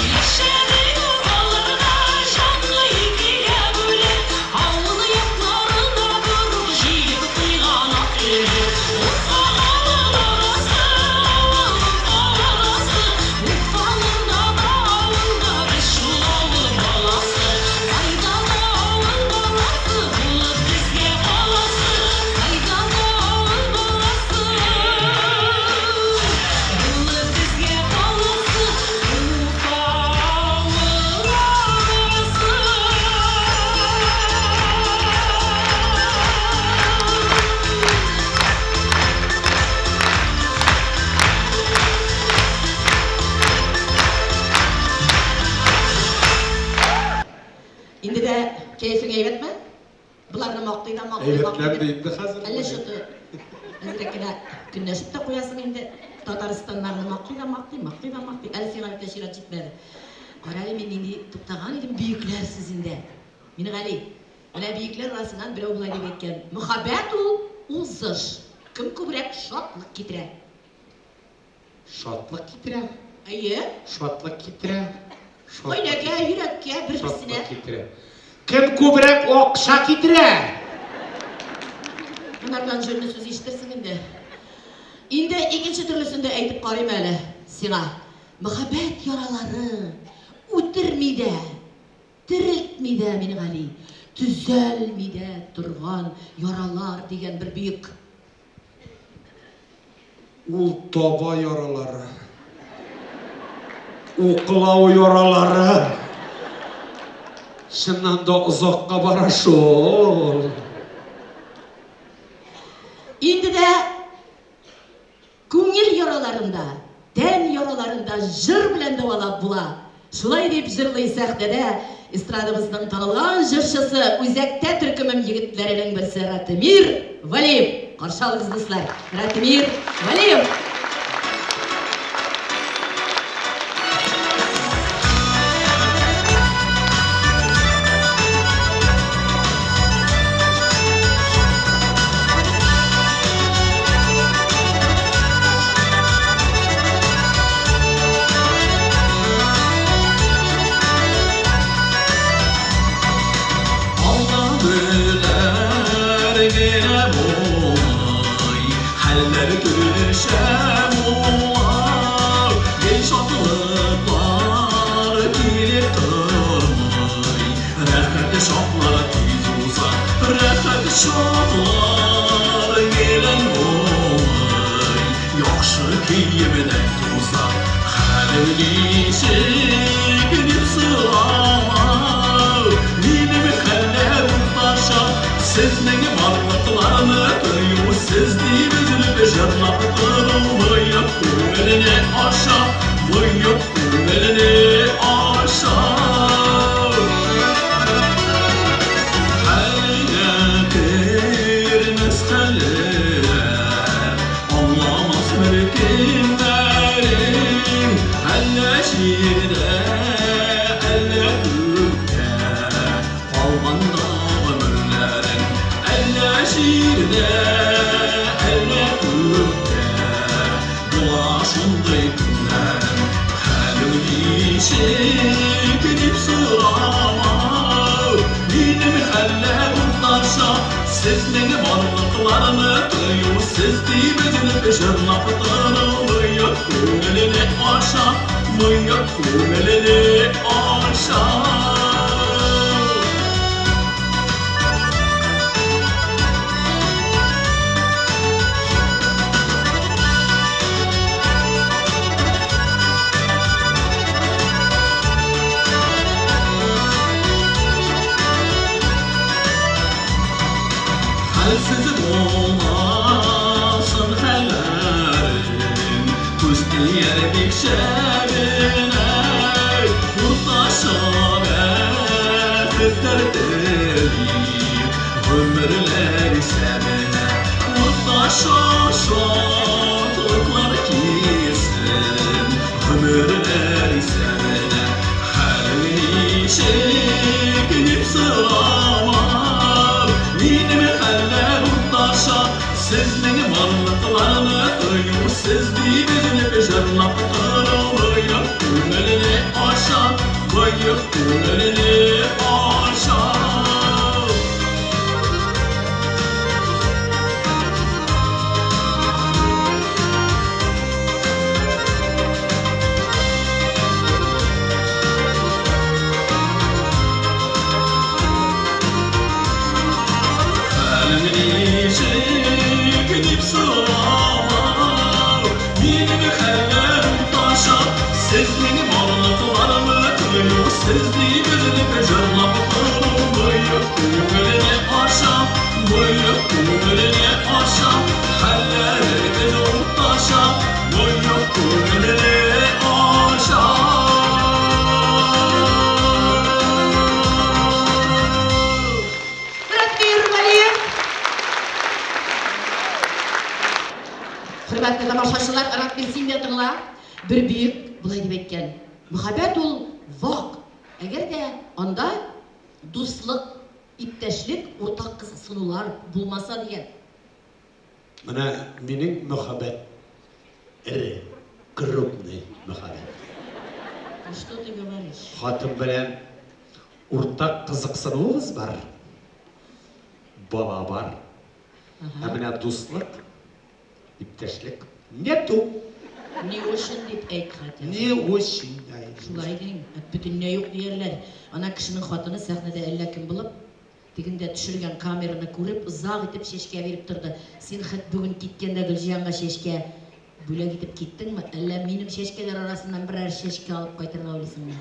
Яшәдек уфаларда, җанны икегә бүлеп, авыл якларына борып җыеп куйган ак ирек. Уфа авыл арасы, авыл Уфа арасы, Уфаларда да авылда без шул авыл баласы. Кайда да авыл баласы булып безгә каласы. Кайда да авыл баласы булып безгә каласы. Уфа авыл арасы. Инде дә кәефең әйбәтме? Боларны мактый да мактый. Әйбәтләнде инде хәзер. Әллә что-то әзрәк кенә көнләшеп тә куясың инде. Татарстаннарны мактый да мактый, мактый да мактый. Әле сиңа бит чират җитмәде. Кара әле, мин нинди туктаган идем бөекләр сүзендә. Мингали, менә бөекләр арасыннан берәү болай дип әйткән. Мөхәббәт ул узыш. Кем күбрәк шатлык китерә? Шатлык китерә. Әйе. Шатлык китерә. Гаиләгә, йөрәккә, бер-берсенә. Шатлык китерә. Кем күбрәк акча китерә? Монардан җөрле сүз ишетерсең инде. Инде икенче төрлесен дә әйтеп карыйм әле сиңа. Мәхәббәт яралары үтерми дә, терелтми дә, Мингали, төзәлми дә торган яралар дигән бер бөек. Ул таба яралары. Уклау яралары. Чыннан да озакка бара шул. Инде дә күңел яраларында, тән яраларында җыр белән дәвалап була. Шулай дип җырлый сәхнәдә эстрадабызның танылган җырчысы, Үзәктә төркемем егетләренең берсе Ратмир Вәлиев. Каршы алыгыз, дуслар. Ратмир Вәлиев. чаклар тиз уза, рәхәт чаклар гелән булмый, яхшы киемнән туза. Хәлең ничек дип сорама, минем хәлләр уртача, сезнең барлыкларны тою, сез дип өзелеп җырлап тору мыек күңеленә аша, мыек күңеленә аша. Хәлгә кермәс хәлләр, аңламас беркемнәрең, әллә җирдә, әллә күктә, калганда гомерләрең, әллә җирдә, әллә күктә, була шундый көннәрең. Хәлең ничек дип сорама, минем хәлләр уртача, сезнең барлыкларны тою, сез дип өзелеп җырлап тору мыек күңеленә аша, мыек күңеленә аша. Хәлсез булмасын хәлләрең, күз тияр бик шәбенә, уртача бәхетләр телик, гомерләр исәбенә, уртача шатлыклар килсен, гомерләр исәбенә. Хәлең ничек дип сорама, минем хәлләр уртача, сезнең барлыкларны тою, сез дип өзелеп җырлап тору мыек күңеленә аша, мыек күңеленә аша. Хәлең ничек дип сорама, минем хәлләр уртача, сезнең барлыкларны тою, сез дип өзелеп җырлап тору мыек күңеленә аша, мыек күңеленә аша, хәлләрегез уртача, мыек күңеленә аша. Ратмир Вәлиев. Хөрмәтле тамашачылар, Ратмир, син дә тыңла. Бер бөек болай дип әйткән: мәхәббәт ул вак, әгәр дә анда дуслык, иптәшлек, уртак кызыксынулар булмаса дигән. Менә минем мәхәббәт эре, крупный мәхәббәт. Ну что ты говоришь? Хатын белән уртак кызыксынуыбыз бар. Бала бар. Ә менә дуслык, иптәшлек нету. Не очень дип әйт хотя бы. Не очень, да. Шулай дим, бөтенләй юк диярләр. Ана кешенең хатыны сәхнәдә әллә кем булып, тегендә төшергән камераны күреп, озак итеп чәчкә биреп торды. Син хет бүген киткәндә Гөлҗиһанга чәчкә бүләк итеп киттеңме, әллә минем чәчкәләр арасыннан берәр чәчкә алып кайтырга уйлыйсыңмы?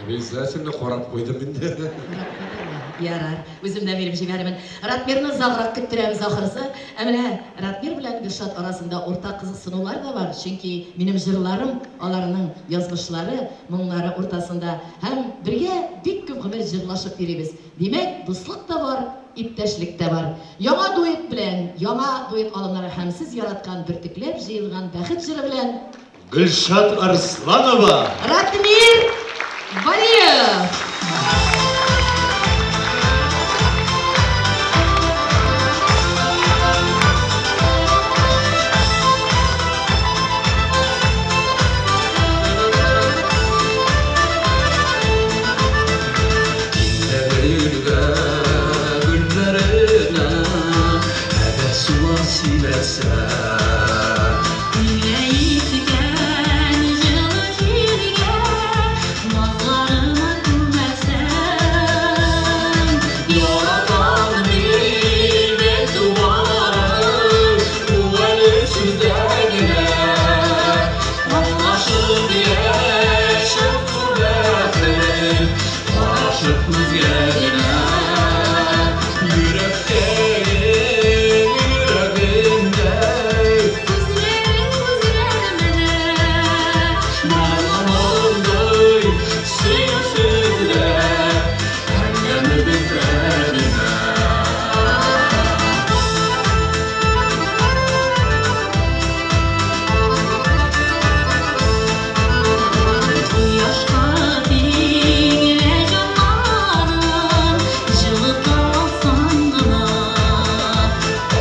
Обязательно карап куйдым инде. Карап куйдыңмы? Ярар, үзем дә биреп җибәрермен. Ратмирны озаграк көттерәбез ахрысы. Ә менә Ратмир белән Гөлшат арасында уртак кызыксынулар да бар, чөнки минем җырларым аларның язмышлары, моңнары уртасында һәм бергә бик күп гомер җырлашып йөрибез. Димәк, дуслык та бар, иптәшлек тә бар. Яңа дуэт белән, яңа дуэт алымнары һәм сез яраткан бөртекләп җыелган бәхет җыры белән Гөлшат Арсланова. Ратмир Вәлиев. Гөлгә, гөлләренә, әгәр сулар сибәлсә. Гөлгә иткән җылы җилгә, назларына күмәлсә. Карашып күзгә генә. Йөрәктәге, йөрәгемдә. Күзләрең күзләр менә. Мондый сөюсез дә әңгәмә бетә генә. Кояшка тиңлә җаннарын, җылыта алсаң гына.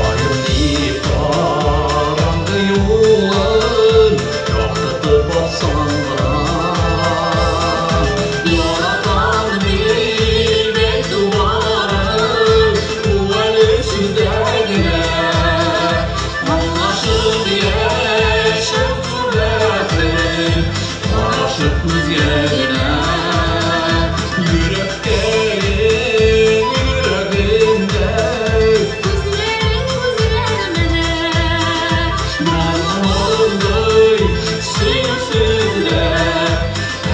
Аем дип караңгы юлын яктыртып бассаң гына. Яратам дип әйтү барын, күңеле сүздә генә. Аңлашып яшәү бәхет, карашып күзгә генә. Йөрәктәге, йөрәгемдә. Күзләрең күзләр менә. Мондый сөюсез дә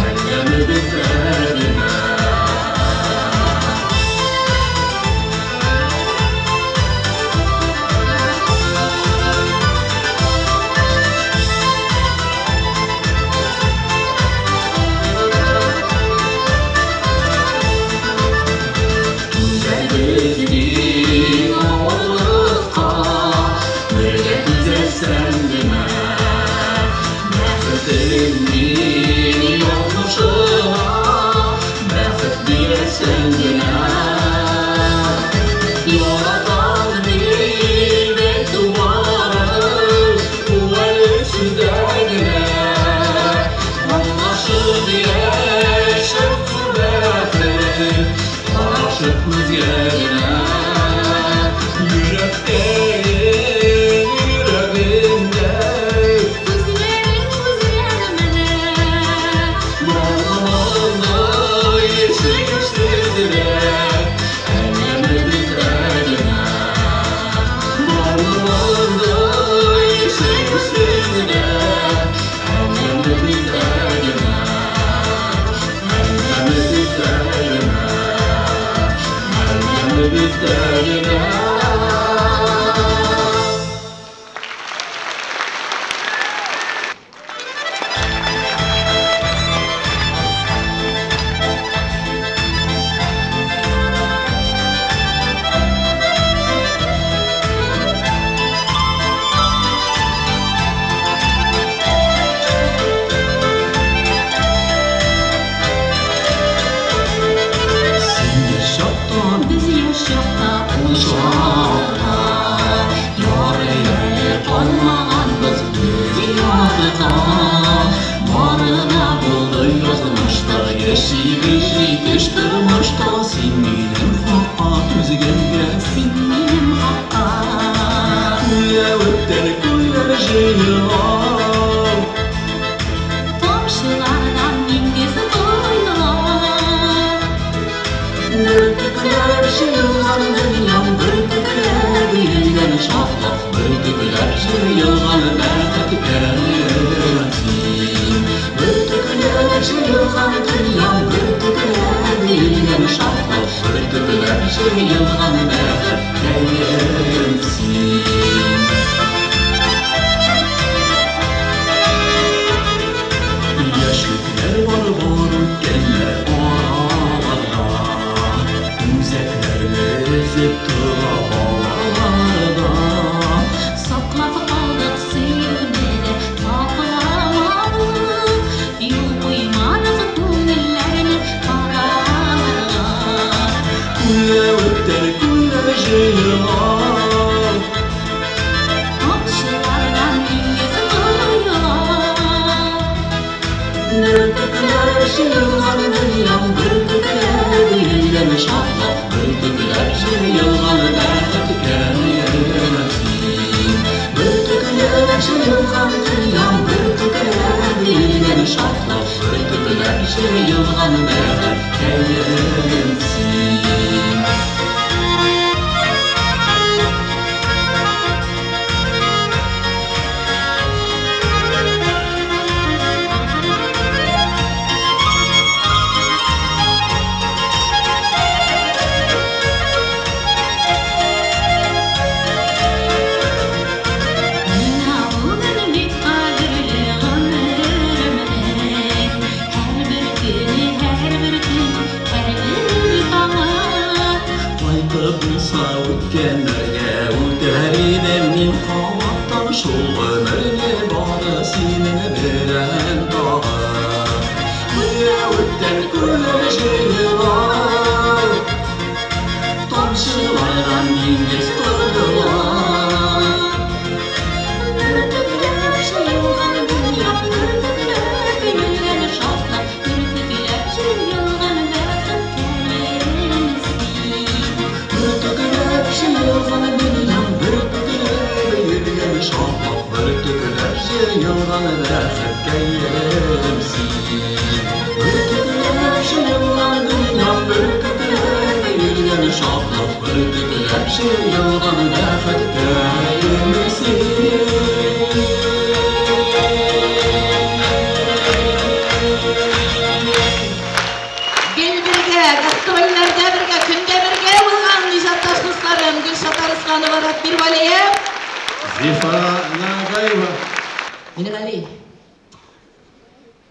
әңгәмә бетә генә. Түзәрбез мин авырлыкка, бергә түзәрсәң генә. Бәхетем мин язмышыма, бәхет бирәсең генә. Яратам дип әйтү барын, күңеле сүздә генә. Аңлашып яшәү бәхет, карашып күзгә генә. Йөрәктәге, йөрәгемдә. Күзләрең күзләр менә. Мондый сөюсез дә әңгәмә бетә генә. Мондый сөюсез дә әңгәмә бетә генә. Әңгәмә бетә генә. Әңгәмә бетә генә. Син яшь чакта, Без яшь чакта, ул чакта, ярый әле калмаганбыз без ятта. Бары да булды язмышта, яшибез җитеш тормышта. Син минем хакка түзгәнгә, син минем хакка. Күләвектән күлләр җыелган. Тамчылардан диңгез коела. Бөртекләр җыелган дөньям, бөртекләр өелгән шатлык, бөртекләр җыелган бәхеткәем син. Бөртекләр җыелган дөньям, бөртекләр өелгән шатлык, бөртекләр җыелган бәхеткәем син. Яшьлекләр бар, бар үткәннәр араларда, Үзәкләрне өзеп тора балаларда. Саклап калдык сөюне дә тапламадык. Юл куймадык күңелләрне караларга. Күләвектән күлләр җыелган. Тамчылардан диңгез коела. Бөртекләр җыелган дөньям, бөртекләр өелгән шатлык, бөртекләр җыелган бәхеткәем син. Бөртекләр җыелган дөньям, бөртекләр өелгән шатлык, бөртекләр җыелган бәхеткәем син. Үткәннәргә үтәр идем мин кабаттан шул гомерне бары синең белән тагын. Дөнья үткән күлләр җыела, тамчылардан диңгез кордылар. Бөртекләп җыелган дөнья, бөртекләп өелгән шатлык, бөртекләп җыелган бәхеткәем син. Бөртекләп җыелган дөнья, бөртекләп өелгән шатлык, бөртекләп җыелган бәхеткәем син. Бөртекләп җыелган дөнья, бөртекләп өелгән шатлык, бөртекләп җыелган бәхеткәем син. Гел бергә, гастрольләрдә бергә, көндә бергә булган иҗатташ дусларым Гөлшат Арысланова, Ратмир Вәлиев. Зифа Нагаева. Минегали.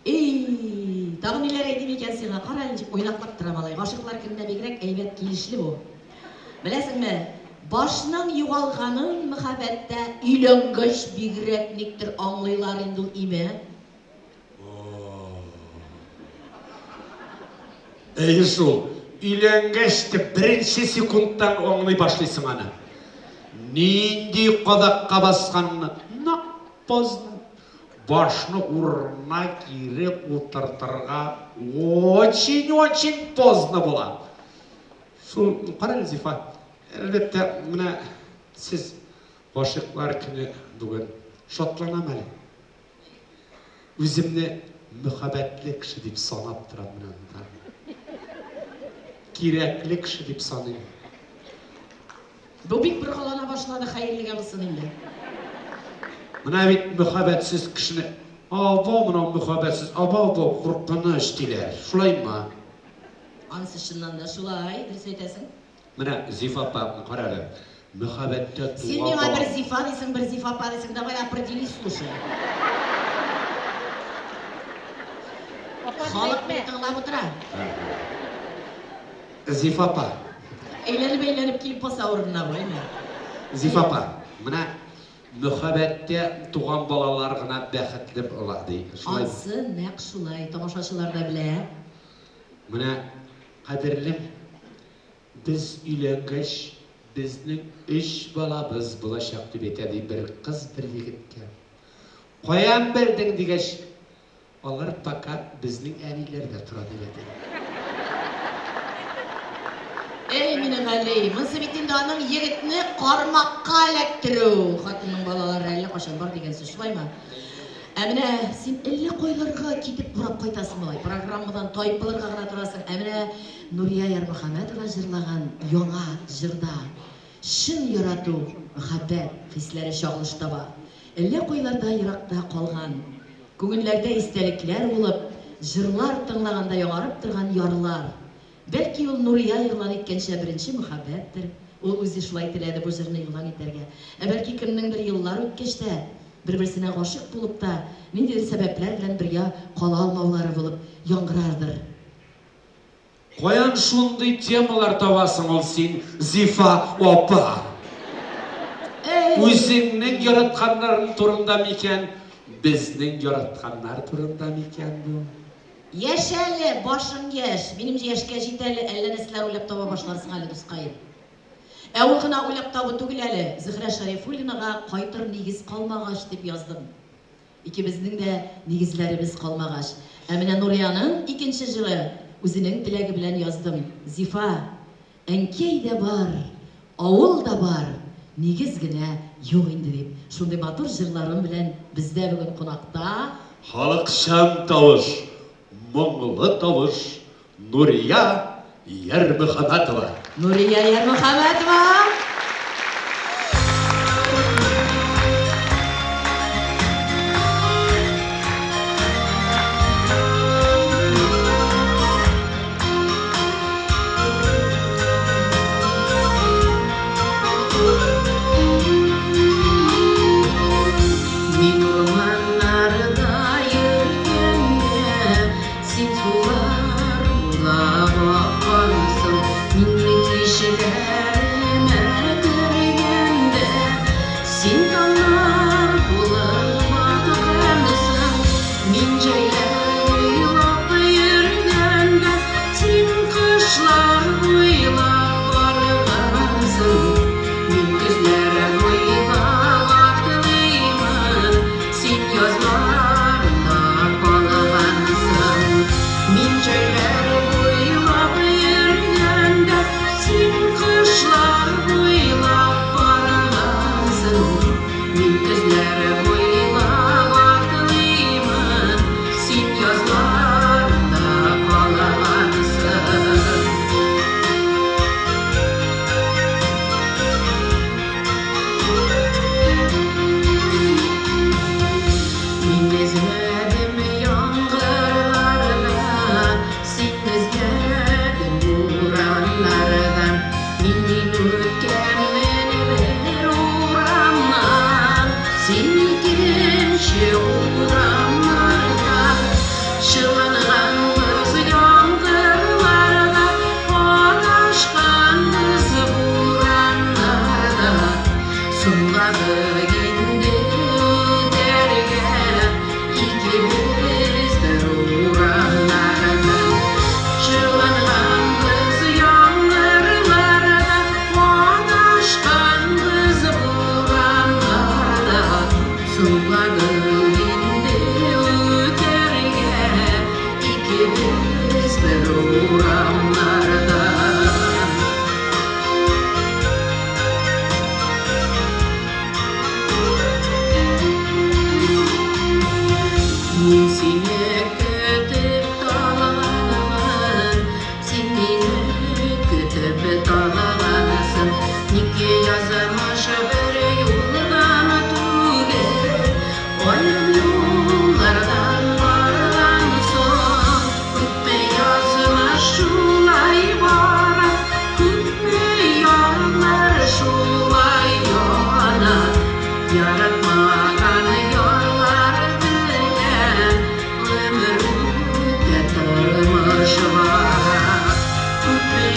Эй, тагын ниләр әйтим икән сиңа? Кара әле, ничек уйнаклап тора малай. Гашыйклар көненә бигрәк әйбәт килешле бу. Беләсеңме, башның югалганын мәхәббәттә өйләнгәч бигрәк никтер аңлыйлар инде ул име. Әйе шул, өйләнгәч тә беренче секундтан аңлый башлыйсың аны. Нинди кадакка басканыңны, нак поздно. Башны урынына кире утыртырга очень-очень поздно була. Шул, кара әле, Зифа, әлбәттә, менә сез гашыйклар көне бүген. Шатланам әле. Үземне мөхәббәтле кеше дип санап торам менә монда. Кирәкле кеше дип саныйм. Бу бик боргалана башлады, хәерлегә булсын инде. Менә бит мөхәббәтсез кешене, абау менә мөхәббәтсез, абау бу куркыныч диләр. Шулаймы? Анысы чыннан да шулай, дөрес әйтәсең. Менә Зифа апа, кара әле. Мөхәббәттә Син туган миңа бер бала. Зифа дисең, бер Зифа апа дисең, давай определись, слушай. Апа дип Халык әйтмә. мине тыңлап утыра. Зифа апа, Әйләнеп-әйләнеп килеп баса урынына бу, әйме? Зифа апа, менә мөхәббәттә туган балалар гына бәхетле була ди. Шулай. Ансы нәкъ шулай, тамашачылар да белә. Менә кадерлем, без өйләнгәч, безнең өч балабыз булачак дип әйтә ди бер кыз бер егеткә. Каян белдең дигәч, алар пока безнең әниләрдә тора дип әйтә. Эй, Минегали, монысы бит инде аның егетне кармакка эләктерү. Хатынның балалары әллә кайчан бар дигән сүз, шулаймы? Ә менә син әллә кайларга китеп урап кайтасың малай, программадан тайпылырга гына торасың. Ә менә Нурия Ярмөхәммәтова җырлаган яңа җырда чын ярату, мәхәббәт хисләре чагылыш таба. Әллә кайларда еракта калган, күңелләрдә истәлекләр булып, җырлар тыңлаганда яңарып торган ярлар. Бәлки ул Нурия игълан иткәнчә беренче мәхәббәттер. Ул үзе шулай теләде бу җырны игълан итәргә. Ә бәлки кемнеңдер еллар үткәч тә, бер-берсенә гашыйк булып та, ниндидер сәбәпләр белән бергә кала алмаулары булып яңгырардыр. Каян шундый темалар табасың ул син, Зифа апа? Эй! Үзеңнең яратканнарың турында микән, безнең яратканнар турында микән бу? Яшә әле, башың яшь. Минем яшькә җит әле, әллә нәрсәләр уйлап таба башларсың әле, дускаем. Ә ул гына уйлап табу түгел әле. Зөһрә Шәрифуллинага кайтыр нигез калмагач дип яздым. Икебезнең дә нигезләребез калмагач. Ә менә Нурияның икенче җыры үзенең теләге белән яздым. Зифа, әнкәй дә бар, авыл да бар, нигез генә юк инде дип. Шундый матур җырларым белән бездә бүген кунакта Халыкчан тавыш, моңлы тавыш, Нурия Ярмөхәммәтова. Нурия Ярмөхәммәтова. Мин урманнарда йөргәндә, син сулар булап аккансың. Минем кичеләремә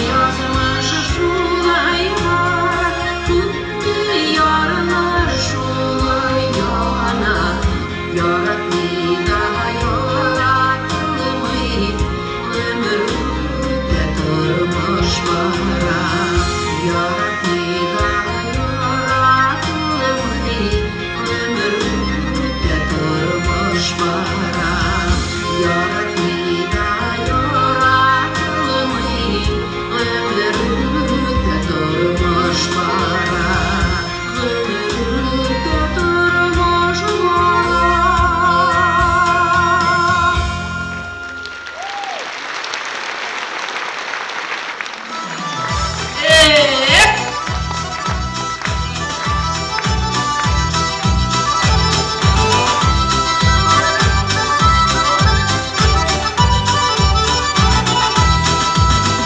Язмыш шулай бара, күпме ярлар шулай яна. Яратмый да яратылмый, гомер үтә, тормыш бара. Яратмый да яратылмый, гомер үтә, тормыш бара. Яратмый да яратылмый, гомер үтә, тормыш бара. Гомер үтә, тормыш бара.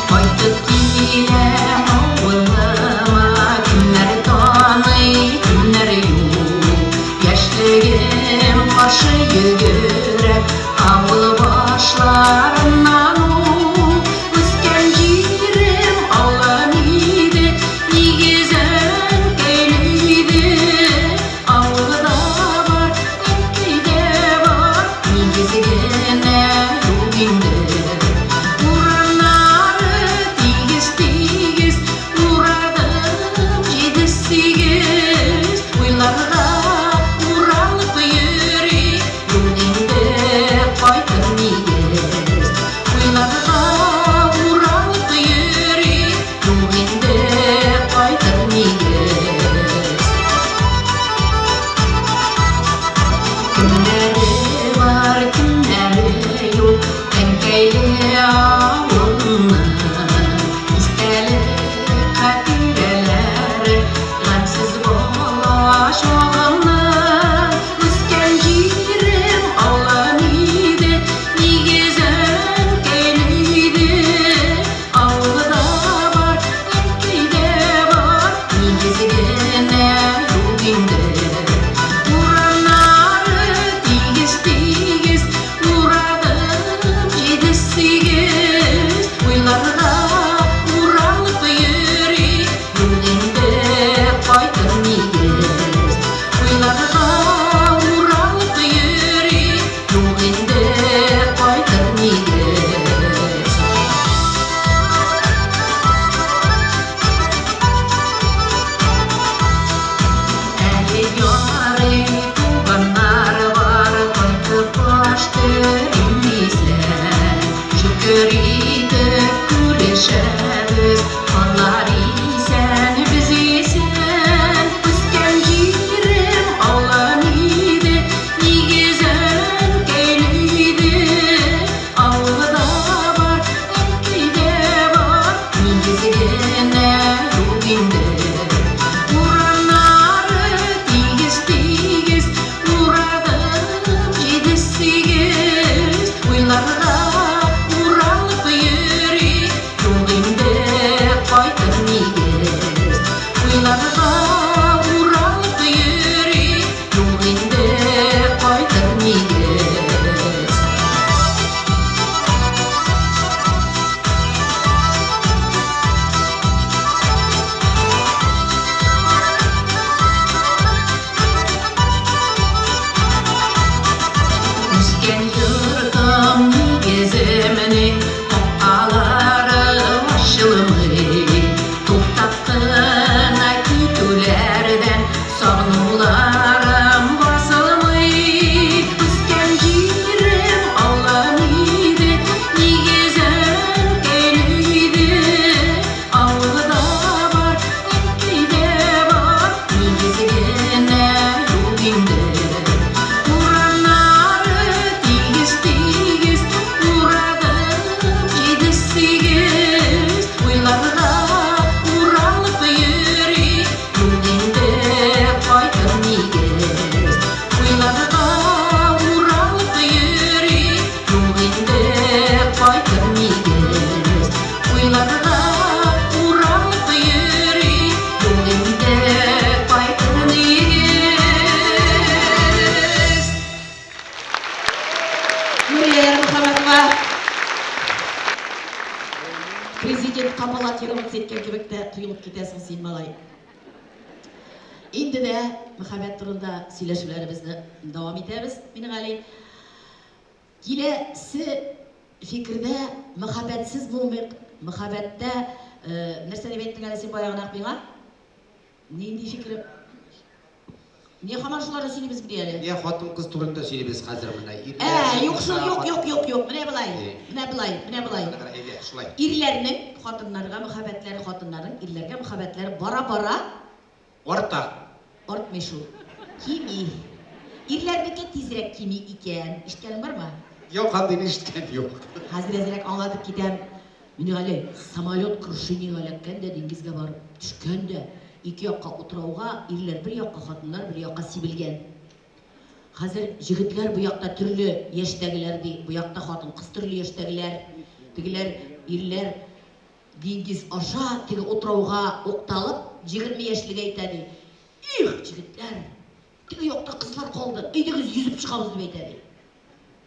Кайтып киләм авылыма, кемнәр таный, кемнәр юк. Яшьлегем каршы йөгерә, авыл башларыннан ук. Үскән җирем авылым иде, нигезем көйле иде. Авылда бар, әнкәй дә бар, нигезе генә юк инде. Урамнары тигез-тигез, урадым җиде-сигез. Уйларга уралып йөри, юк инде кайтыр нигез. Уйларга уралып йөри, юк инде кайтыр нигез. Кемнәре бар, кемнәре юк, әнкәйле авылның. Истәлек хатирәләре, гамьсез бала чагымның. Үскән җирем авылым иде, нигезем көйле иде. Авылда бар, әнкәй дә бар, нигезе генә юк инде. Урамнары тигез-тигез, урадым җиде-сигез. Уйларга уралып йөри, юк инде кайтыр нигез. Уйларга уралып йөри, юк инде кайтыр нигез. Әле ярый туганнар бар, кайтып аш телим исән. Шөкер итеп күрешәбез, алар исән, без исән. Үскән җирем авылым иде, нигезем көйле иде. Авылда бар, әнкәй дә бар, нигезе генә юк инде. Урамнары тигез-тигез, урадым җиде-сигез. Уйларга уралып йөри, юк инде кайтыр нигез. Блокироваться иткән кебек тә тоелып китәсең син, малай. Инде дә мәхәббәт турында сөйләшүләребезне дәвам итәбез, Мингали. Киләсе фикердә мәхәббәтсез булмыйк. Мәхәббәттә нәрсә дип әйттең әле син баягынак миңа? Нинди фикер? Ни һаман шуларны сөйлибез бит әле? Менә хатын-кыз турында сөйлибез хәзер менә. Ә, юк шул, юк, юк, юк, юк. Менә болай. Менә болай, менә болай. Әйдә, шулай. Ирләрнең хатыннарга мәхәббәтләре, хатыннарның ирләргә мәхәббәтләре бара-бара арта. Артмый шул. Кими. Ирләрнеке тизрәк кими икән. Ишеткәнең бармы? Юк, андыйны ишеткән юк. Хәзер әзрәк аңлатып китәм. Мингали, самолет крушениегә эләккән дә диңгезгә барып төшкән дә, ике якка утрауга, ирләр бер якка, хатыннар бер якка сибелгән. Хәзер җегетләр бу якта төрле яшьтәгеләр ди, бу якта хатын-кыз төрле яшьтәгеләр. Тегеләр, ирләр диңгез аша теге утрауга укталып, 20 яшьлеге әйтә ди, Их, җегетләр, теге якта кызлар калды, әйдәгез йөзеп чыгабыз, дип әйтә ди.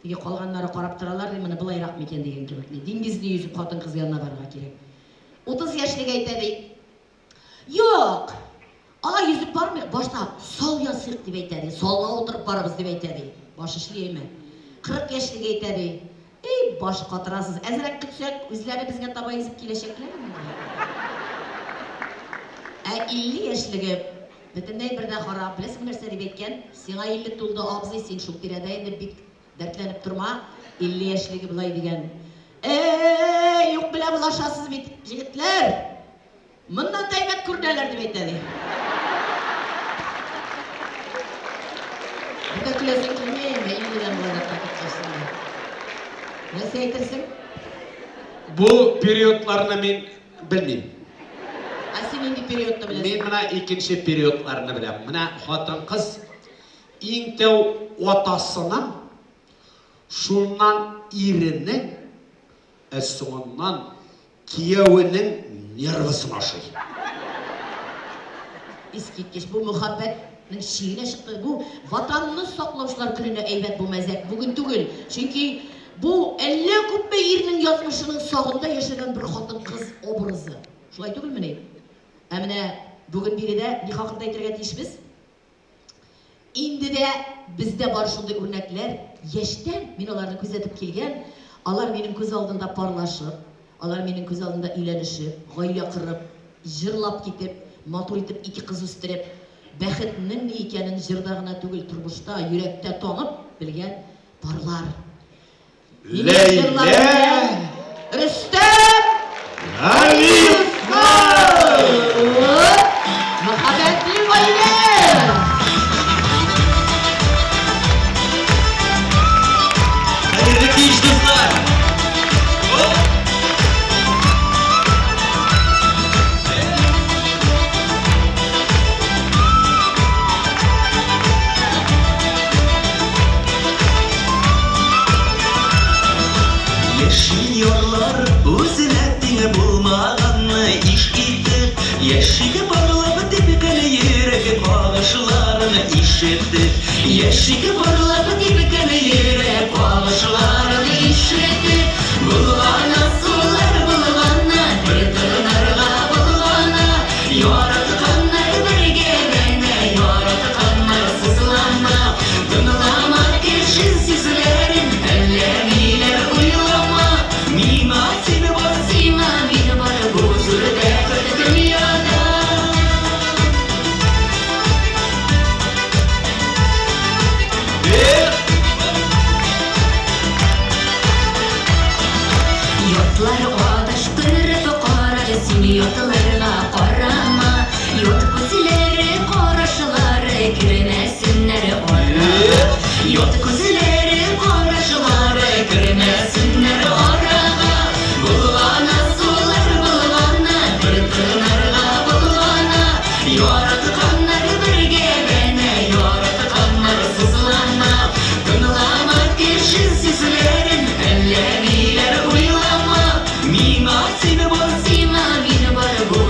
Теге калганнары карап торалар, ди, моны болайрак микән дигән кебек. Ни, диңгезне йөзеп хатын-кыз янына барырга кирәк. 30 яшьлек әйтә, ди, Юк, алай йөзеп бармыйк, башта сал ясыйк, дип әйтә, ди. Салга утырып барабыз, дип әйтә, ди. Баш эшли әйме. 40 яшьлек әйтә, ди, Эй, баш катырасыз, әзрәк көтсәк, үзләре безгә таба йөзеп киләчәкләр инде. Ә 50 яшьлеге Бөтенләй бер дә харап. Беләсеңме нәрсә дип әйткән? Сиңа 50 тулды, абзый, син шул тирәдә инде бик дәртләнеп торма. 50 яшьлеге болай дигән. Э-э-э, юк белән булашасыз бит, җегетләр! Моннан да әйбәт күренәләр, дип әйтә, ди. Бер дә көләсең килми инде, илледән болайрак та киткәч инде. Нәрсә әйтерсең? Бу периодларны мин белмим. Ә син нинди периодны беләсең? Мин менә икенче периодларны беләм. Менә хатын-кыз иң тәү атасының, шуннан иренең, ә соңыннан киявенең нервысын ашый. Искиткеч, бу мөхәббәтнең чигенә чыкты. Бу Ватанны саклаучылар көненә әйбәт бу мәзәк, бүген түгел. Чөнки бу әллә күпме ирнең язмышының сагында яшәгән бер хатын-кыз образы. Шулай түгелмени? Ә менә бүген биредә ни хакында әйтергә тиешбез? Инде дә бездә бар шундый үрнәкләр, яшьтән мин аларны күзәтеп килгән, алар минем күз алдында парлашып, алар минем күз алдында өйләнешеп, гаилә корып, җырлап китеп, матур итеп ике кыз үстереп, бәхетнең ни икәнен җырда гына түгел, тормышта, йөрәктә танып белгән парлар. Ләйлә Рөстәм Галиевна! Мәхәббәтле гаилә! Хәерле кич, дуслар! Яши ярлар үзенә тиң булмаганны иш итеп, Яшик барлап типкән йөрәк кагышларын ишетеп, Яшик барлап типкән йөрәк кагышларын ишетеп, Булгана сулар булгана, бер тынарга булгана, Яратканнар бергә генә, яратканнар сызлана. Тыңлама кеше сүзләрен, әллә ниләр уйлама. Миңа син бар, сиңа мин бар, бу зур бәхет дөньяда. Йортлар адаштырып карар, син йортларга карама. Йорт күзләре, карашлары кермәсеннәр арага. Йорт күзләре, карашлары кермәсеннәр арага. Булгана сулар булгана, бер тынарга булгана. Яратканнар бергә генә, яратканнар сызлана. Тыңлама кеше сүзләрен, әллә ниләр уйлама. Миңа син бар, сиңа мин бар, бу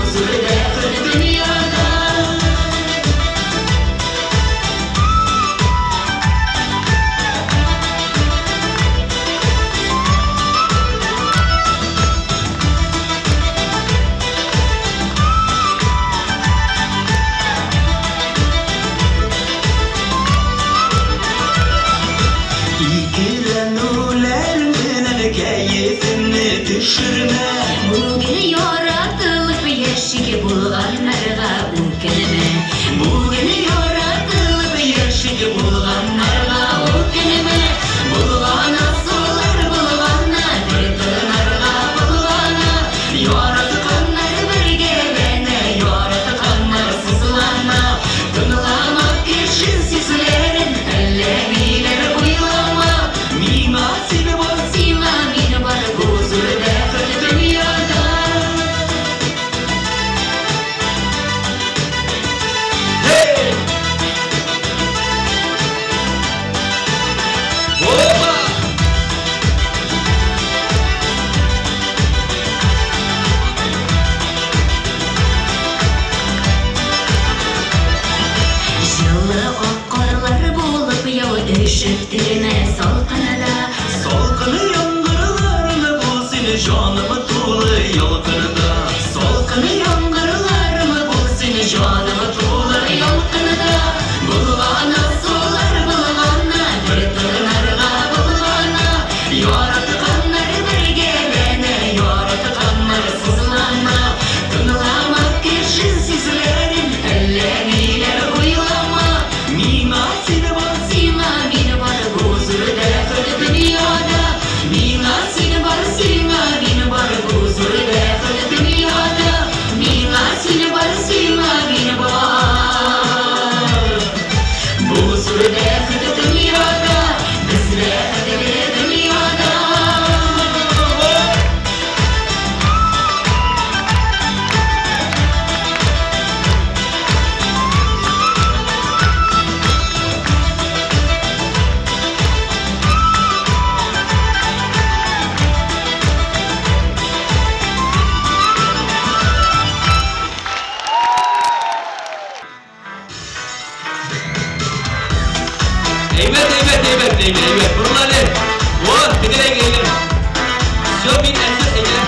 Яшик булганнарга үкенмә. Бүген яратылып яшик булганнарга үкенмә. Булгана сулар булгана, бер тынарга булгана. Яратканнар бергәләнә, яратканнар сызлана. Тыңлама кеше сүзләрен, әллә ниләр уйлама. Миңа син бар, Сиңа мин бар, бу зур бәхет дөньяда. Hey! Опа! Җылы ак карлар булып яу төшеп салкында. Салкын яңгырларны булсын җаным тулы ялкында. Салкын яңгырлармы булсын җаным тулы ялкында. Булгана сулар булгана, бер тынарга булгана. Яратканнар бергәләнә, яратканнар сызлана. Тыңлама кеше сүзләрен, әллә ниләр уйлама. Миңа син бар, Сиңа мин бар, бу зур бәхет дөньяда. Миңа син бар, сиңа мин бар, бу зур бәхет дөньяда. Миңа син бар, сиңа мин бар. Бу зур бәхет дөньяда, без бәхетле дөньяда. Әйбәт, әйбәт, әйбәт, әйбәт, әйбәт. Борыл әле. Вот, тегеләй әйлән. Всё, мин әзер, әйдә.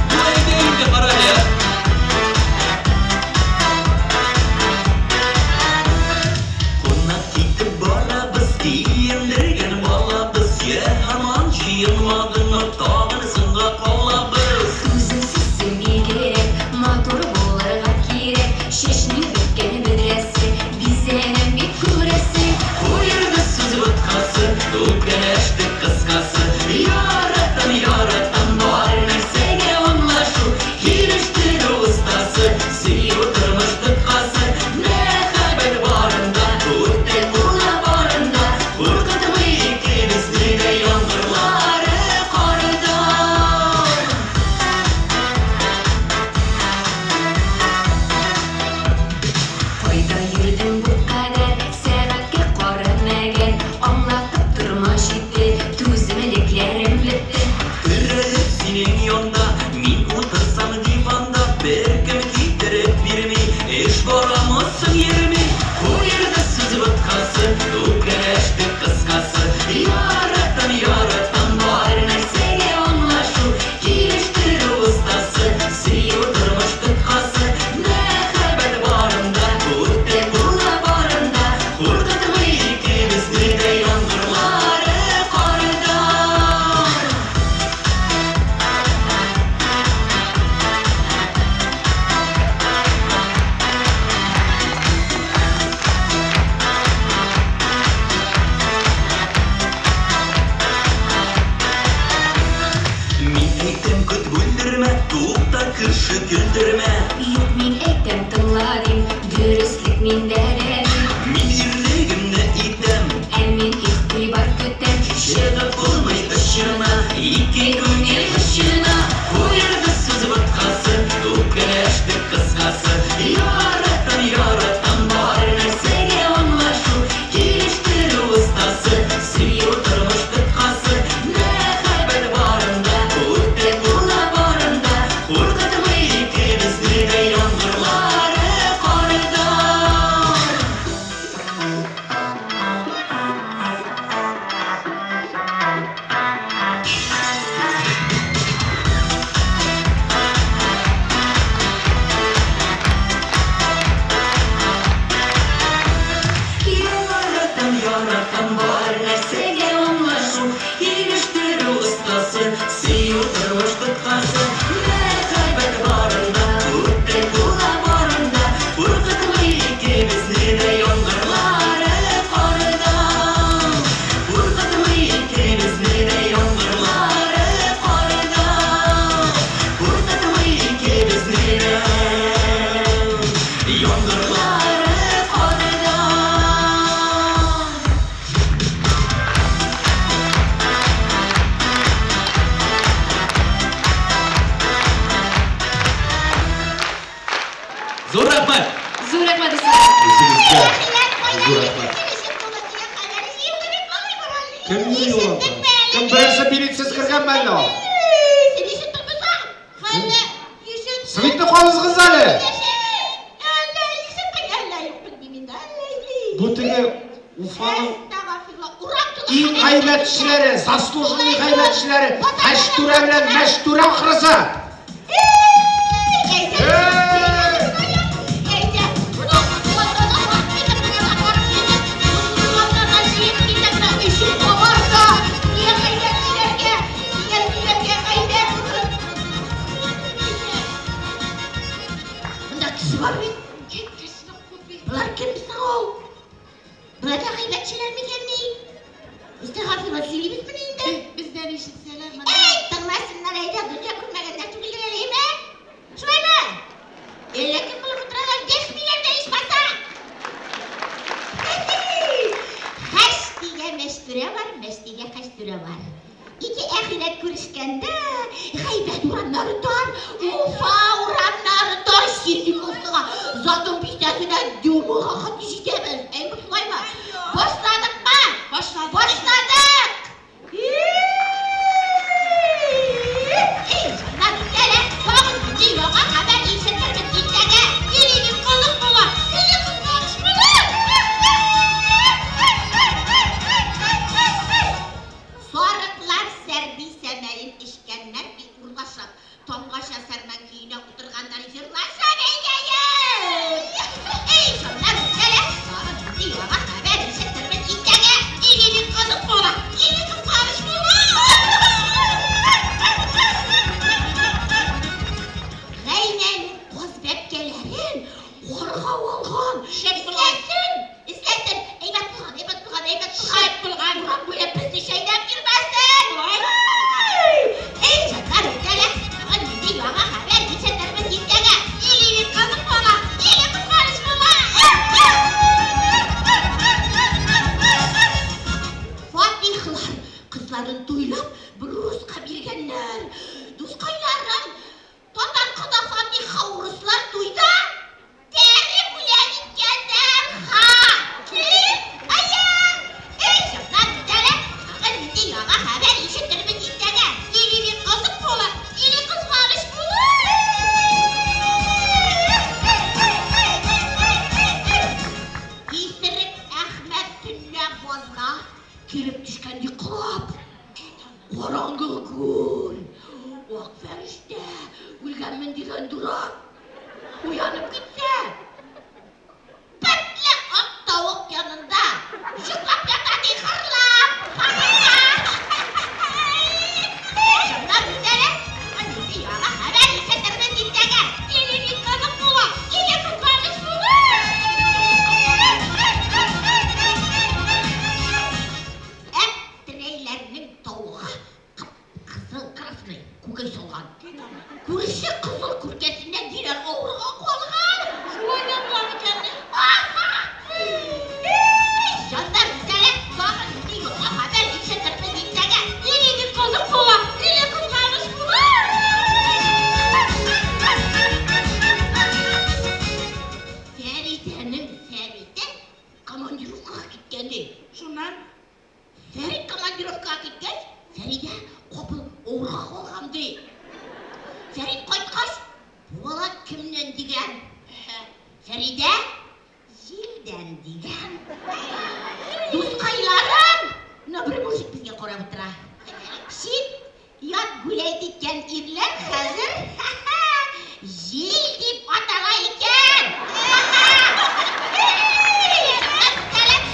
Ну, әйдә инде, кара әле, а. Кунак китеп барабыз, киендергән балабыз. Йә, һаман җыенмадыңмы, тагын соңга калабыз. Түземсезсең бигрәк, матур булырга кирәк. Чәчнең беткән бөдрәсе, бизәнәм бик күрәсе. Куерды сүз боткасы, үпкәләштек кыскасы. Яратам, яратам, бар нәрсәгә аңлашу, килештерү остасы, сөю тормыш тоткасы. Мәхәббәт барында, үтә кула барында, куркытмый икебезне дә яңгырлары карда. Кайда йөрдең бу кадәр, сәгатькә кара мәгәр. Аңлатып торма җитте, түземлекләрем бетте. Терелеп синең янда, мин утырсам диванда, беркем китереп бирми, эш барамы соң йөрми. Куерды сүз боткасы, үпкәләштек кыскасы. Яратам, яратам, бар нәрсәгә аңлашу, килештерү остасы, сөю тормыш тоткасы. Мәхәббәт барында, үтә кула барында, куркытмый икебезне дә яңгырлары карда. Мин әйтәм, көт бүлдермә, тукта кеше көлдермә. Юк, мин әйтәм, тыңла дим, дөреслек миндә дә дим. Мин ирлегемне итәм, Ә мин игътибар көтәм. чыгып булмый очына, ике күңел очына. Куерды сүз боткасы, үпкәләштек кыскасы. Яратам, яратам, бар нәрсәгә аңлашу, килештерү остасы, сөю тормыш тоткасы. Мәхәббәт барында, үтә кула барында, куркытмый икебезне дә яңгырлары карда. Зур рәхмәт! Зур рәхмәт, дуслар. Үзегезгә зур рәхмәт. Кем йөри ул анда? Кем берәрсе билетсез кергәнме әллә ул? Син ишеттеңме соң? Хәллә, ишеттем. Светны кабызгыз әле! Әллә ишеттең, әллә юк, белмим инде, әллә. Бу теге Уфаның иң гайбәтчеләре, заслуженный гайбәтчеләре, Хәчтүрә белән Мәчтүрә ахрысы! Монда кеше бар бит. Болар кем соң ул? Болар да гайбәтчеләр микәнни? Истәгъфирулла сөйлибезмени инде? Бездән ишетсәләр, монда. Әй, тыңласыннар, әйдә, дөнья күрмәгәннәр түгелдер әле, әйме? Шулаймы? Әллә кем булып утыралар, дәшмиләр дә ичмаса. Хәш дигән Мәчтүрә бар, мәч дигән Хәчтүрә бар. Ике әхирәт күрешкәндә, гайбәт урамнары тар, Уфа урамнары тар, Сергиевскага, Затон бистәсенә, Дюмага хәтле җитәбез. Әйме, шулаймы? Башладыкмы? Башладык. Башладык! Эй, җаннар үтәлә, тагын нинди яңа хәбәр ишетербез иртәгә. Или бик кызык була, или кызганыч була. Сарыклар сәрби сәмәен эчкәннәр бик урлашып, таңгача сәрмән көенә утырганнар җырлашып, әйдәгез! Эй, җаннар үтәлә, тагын нинди яңа хәбәр ишетербез иртәгә. Или бик кызык була, или кызганыч була. Гайнәнең каз бәбкәләрен карга алган. Шәп булган. Эзләсен, эзләсен. Әйбәт булган, әйбәт булган, әйбәт булган. Шәп булган. Урам буйлап безне чәйнәп йөрмәсен. Эй, җаннар үтәлә, тагын нинди яңа хәбәр ишетербез иртәгә. Или бик кызык була, или кызганыч була. Фатихлар кызларын туйлап, бер урыска биргәннәр. Дускайларым, татар кода Фатиха урыслар туйда тәре бүләк иткәннәр. Ха! Кем? Аяк! Эй, җаннар үтәлә, тагын нинди яңа хәбәр ишетербез иртәгә. Или бик кызык була, или кызганыч була. Исерек Әхмәт төнлә базга килеп төшкән йоклап. Караңгы күл. Ак фәрештә үлгәнмен дигән дурак. Уянып китсә, бетле ак тавык янында йоклап ята ди хырлап. Җаннар үтәлә, нинди яңа хәбәр ишетербез иртәгә. Или бик кызык була, или кызганыч була. Әптерәйләрнең тавыгы кып-кызыл красный күкәй салган. Күрше кызыл күркәсеннән диләр авырга калган. Шулай да була микәнни? Җаннар үтәлә, тагын нинди яңа хәбәр ишетербез иртәгә. Или бик кызык була, или кызганыч була. Фәридәнең Фәриде командировкага киткән ди. Шуннан? Фәрид командировкага киткәч, Фәридә капыл авырга калган ди. Фәрид кайткач, бу бала кемнән дигән? Фәридә җилдән дигән. Дускайларым, менә бер мужик безгә карап утыра. Чит ят гулять иткән ирләр хәзер җил дип атала икән.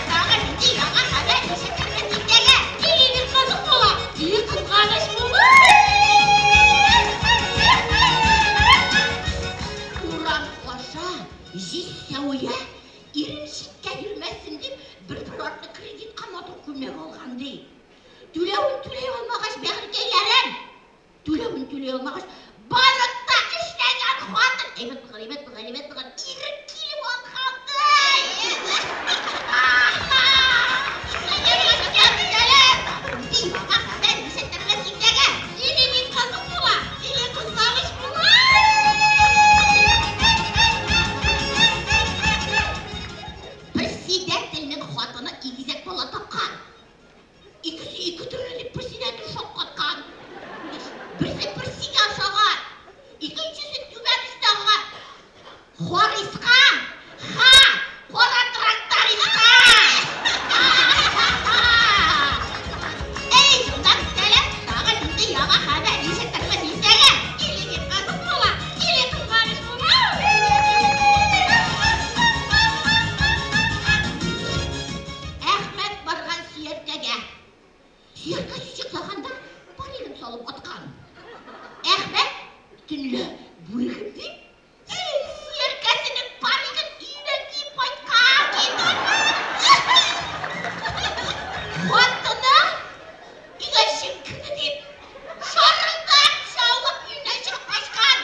Тагын нинди яңа хәбәр ишетербез иртәгә. Или бик кызык була, или кызганыч була. Урам аша җиз сәвия ирен читкә йөрмәсен дип бер-бер артлы кредитка матур күлмәк алган ди. Түләвен түләй алмагач, бәгырькәйләрем, түләвен түләй алмагач, банктан Хариска! Ха! Кара трактористка! Әй, шуннан сәлам, тагын инде яңа хәбәр ишетербез иртәгә. Или бик кызык була, или кызганыч була. Әхмәт барган сөяркәгә. Сөяркәсе чыклаганда паригын салып аткан. Әхмәт төнлә бүрегем дип Сөяркәсенең паригын өенә киеп кайткан. Хатыны өйгә җен керде дип, шарылдап, шаулап өеннән чыгып качкан.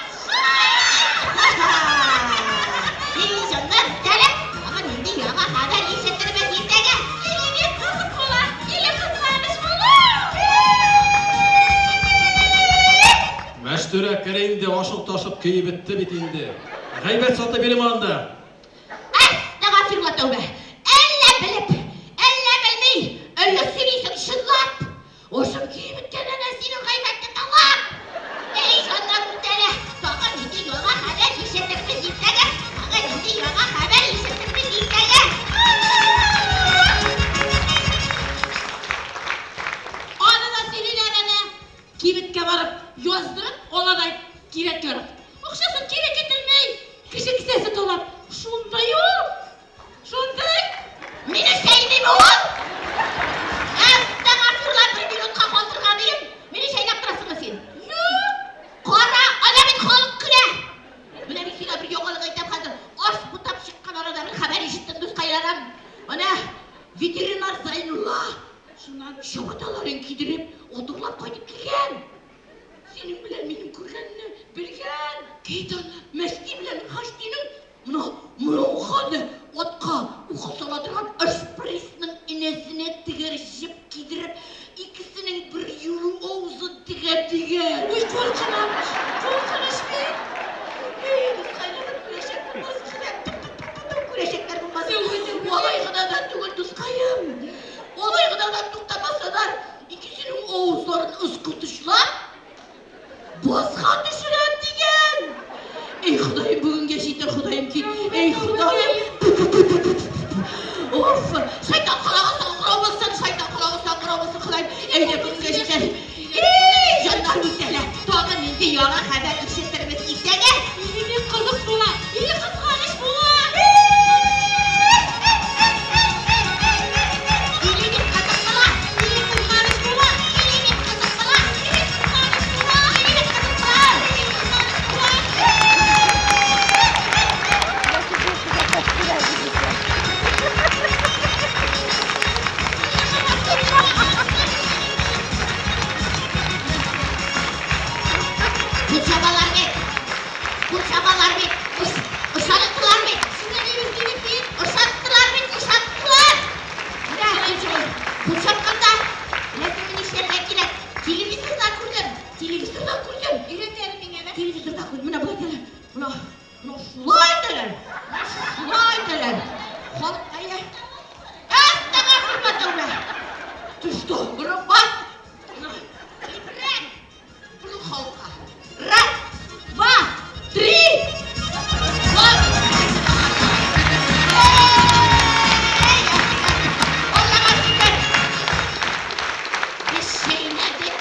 И, җаннар, сәлам! Тагын нинди яңа хәбәр ишетербез иртәгә? Или бик кызык була, или кызганыч була. Мәчтүрә, кер инде, ашык ташып көеп бетте бит инде. Гайбәт сатып йөрим анда. Әстәгафирулла тәүбә! Әллә белеп, әллә белми, әллә сөйлисең чынлап. Ашым көеп беткән әнә синең гайбәтне тыңлап. Эй, җаннар үртәлә, тагын нинди яңа хәбәр ишетербез иртәгә? Тагын нинди яңа хәбәр ишетербез иртәгә? Аны да сөйлиләр әнә. Кибеткә барып яздырып ала да кирәк-ярак. Акчасын кире китерми. Кеше кесәсе талап. Шундый ул! Шундый! Мине чәйниме ул? Әстәгафирулла, бер минутка калдырган идем. Мине чәйнәп торасыңмы син? Юк! Кара, әнә бит халык көлә. Менә мин сиңа бер яңалык әйтәм хәзер. Аш бутап чыккан арада бер хәбәр ишеттем, дускайларым. Әнә ветеринар Зайнулла Шуннан чабаталарын кидереп, отурлап кайтып килгән. Синең белән минем күргәнне белгән. Кит аны, Мәсти белән Хаштиның менә моңханы атка ука сала торган шприцның энәсенә тегәрҗеп кидереп, икесенең бер юлы авызын тегә дигән. Уй, куркыныч, куркыныч бит. Эй, дускайларым, күрәчәк булмасын, күрәчәкләр булмасын. Алай гына да түгел, дускаем. Алай гына да туктамасалар, икесенең авызларын ыскытышлап, базга төшерәм дигән. Эй, Ходаем, бүгенгә җитәр, Ходаем, кит. Эй, Ходаем. Оф, шайтан колагы саңгырау булсын, шайтан колагы саңгырау булсын, Ходаем. Әйдә, бүгенгә җитәр. Эй, җаннар үтәлә. Тагын нинди яңа хәбәр ишетербез иртәгә? Или бик кызык була, или кызганыч була. Или бик кызык була, или кызганыч була. Или бик кызык була, или кызганыч була. Или бик кызык була, или кызганыч була. Кул чабалар бит. Кул чабалар бит. Ошаттылар бит. Ошаттылар бит, ошаттылар. Менә кул чапканда беләсеңме нишләргә кирәк? Телевизорда күрдем. Телевизорда күрдем. Өйрәт әле миңа да. Телевизорда күрдем. Менә болай итәләр. Менә, менә шулай итәләр. Менә шулай итәләр. Халык әйе. Әстәгъфирулла тәүбә. Ты что, борынбас? Гыйбрәт. Борын халыкка. Раз, два, три. Вот. Аллага шөкер. Без чәйнәдек.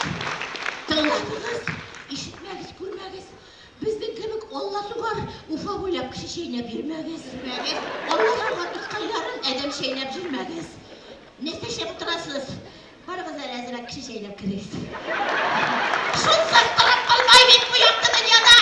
Тыңладыгыз, ишетмәгез, күрмәгез. Безнең кебек Алла сугар, Уфа буйлап кеше чәйнәп йөрмәгез. Алла сугар дускайларым, адәм чәйнәп йөрмәгез. Нәрсә эшләп утырасыз? Барыгыз әле әзрәк кеше чәйнәп керегез. Шунсыз торып калмай бит бу якты дөньяда.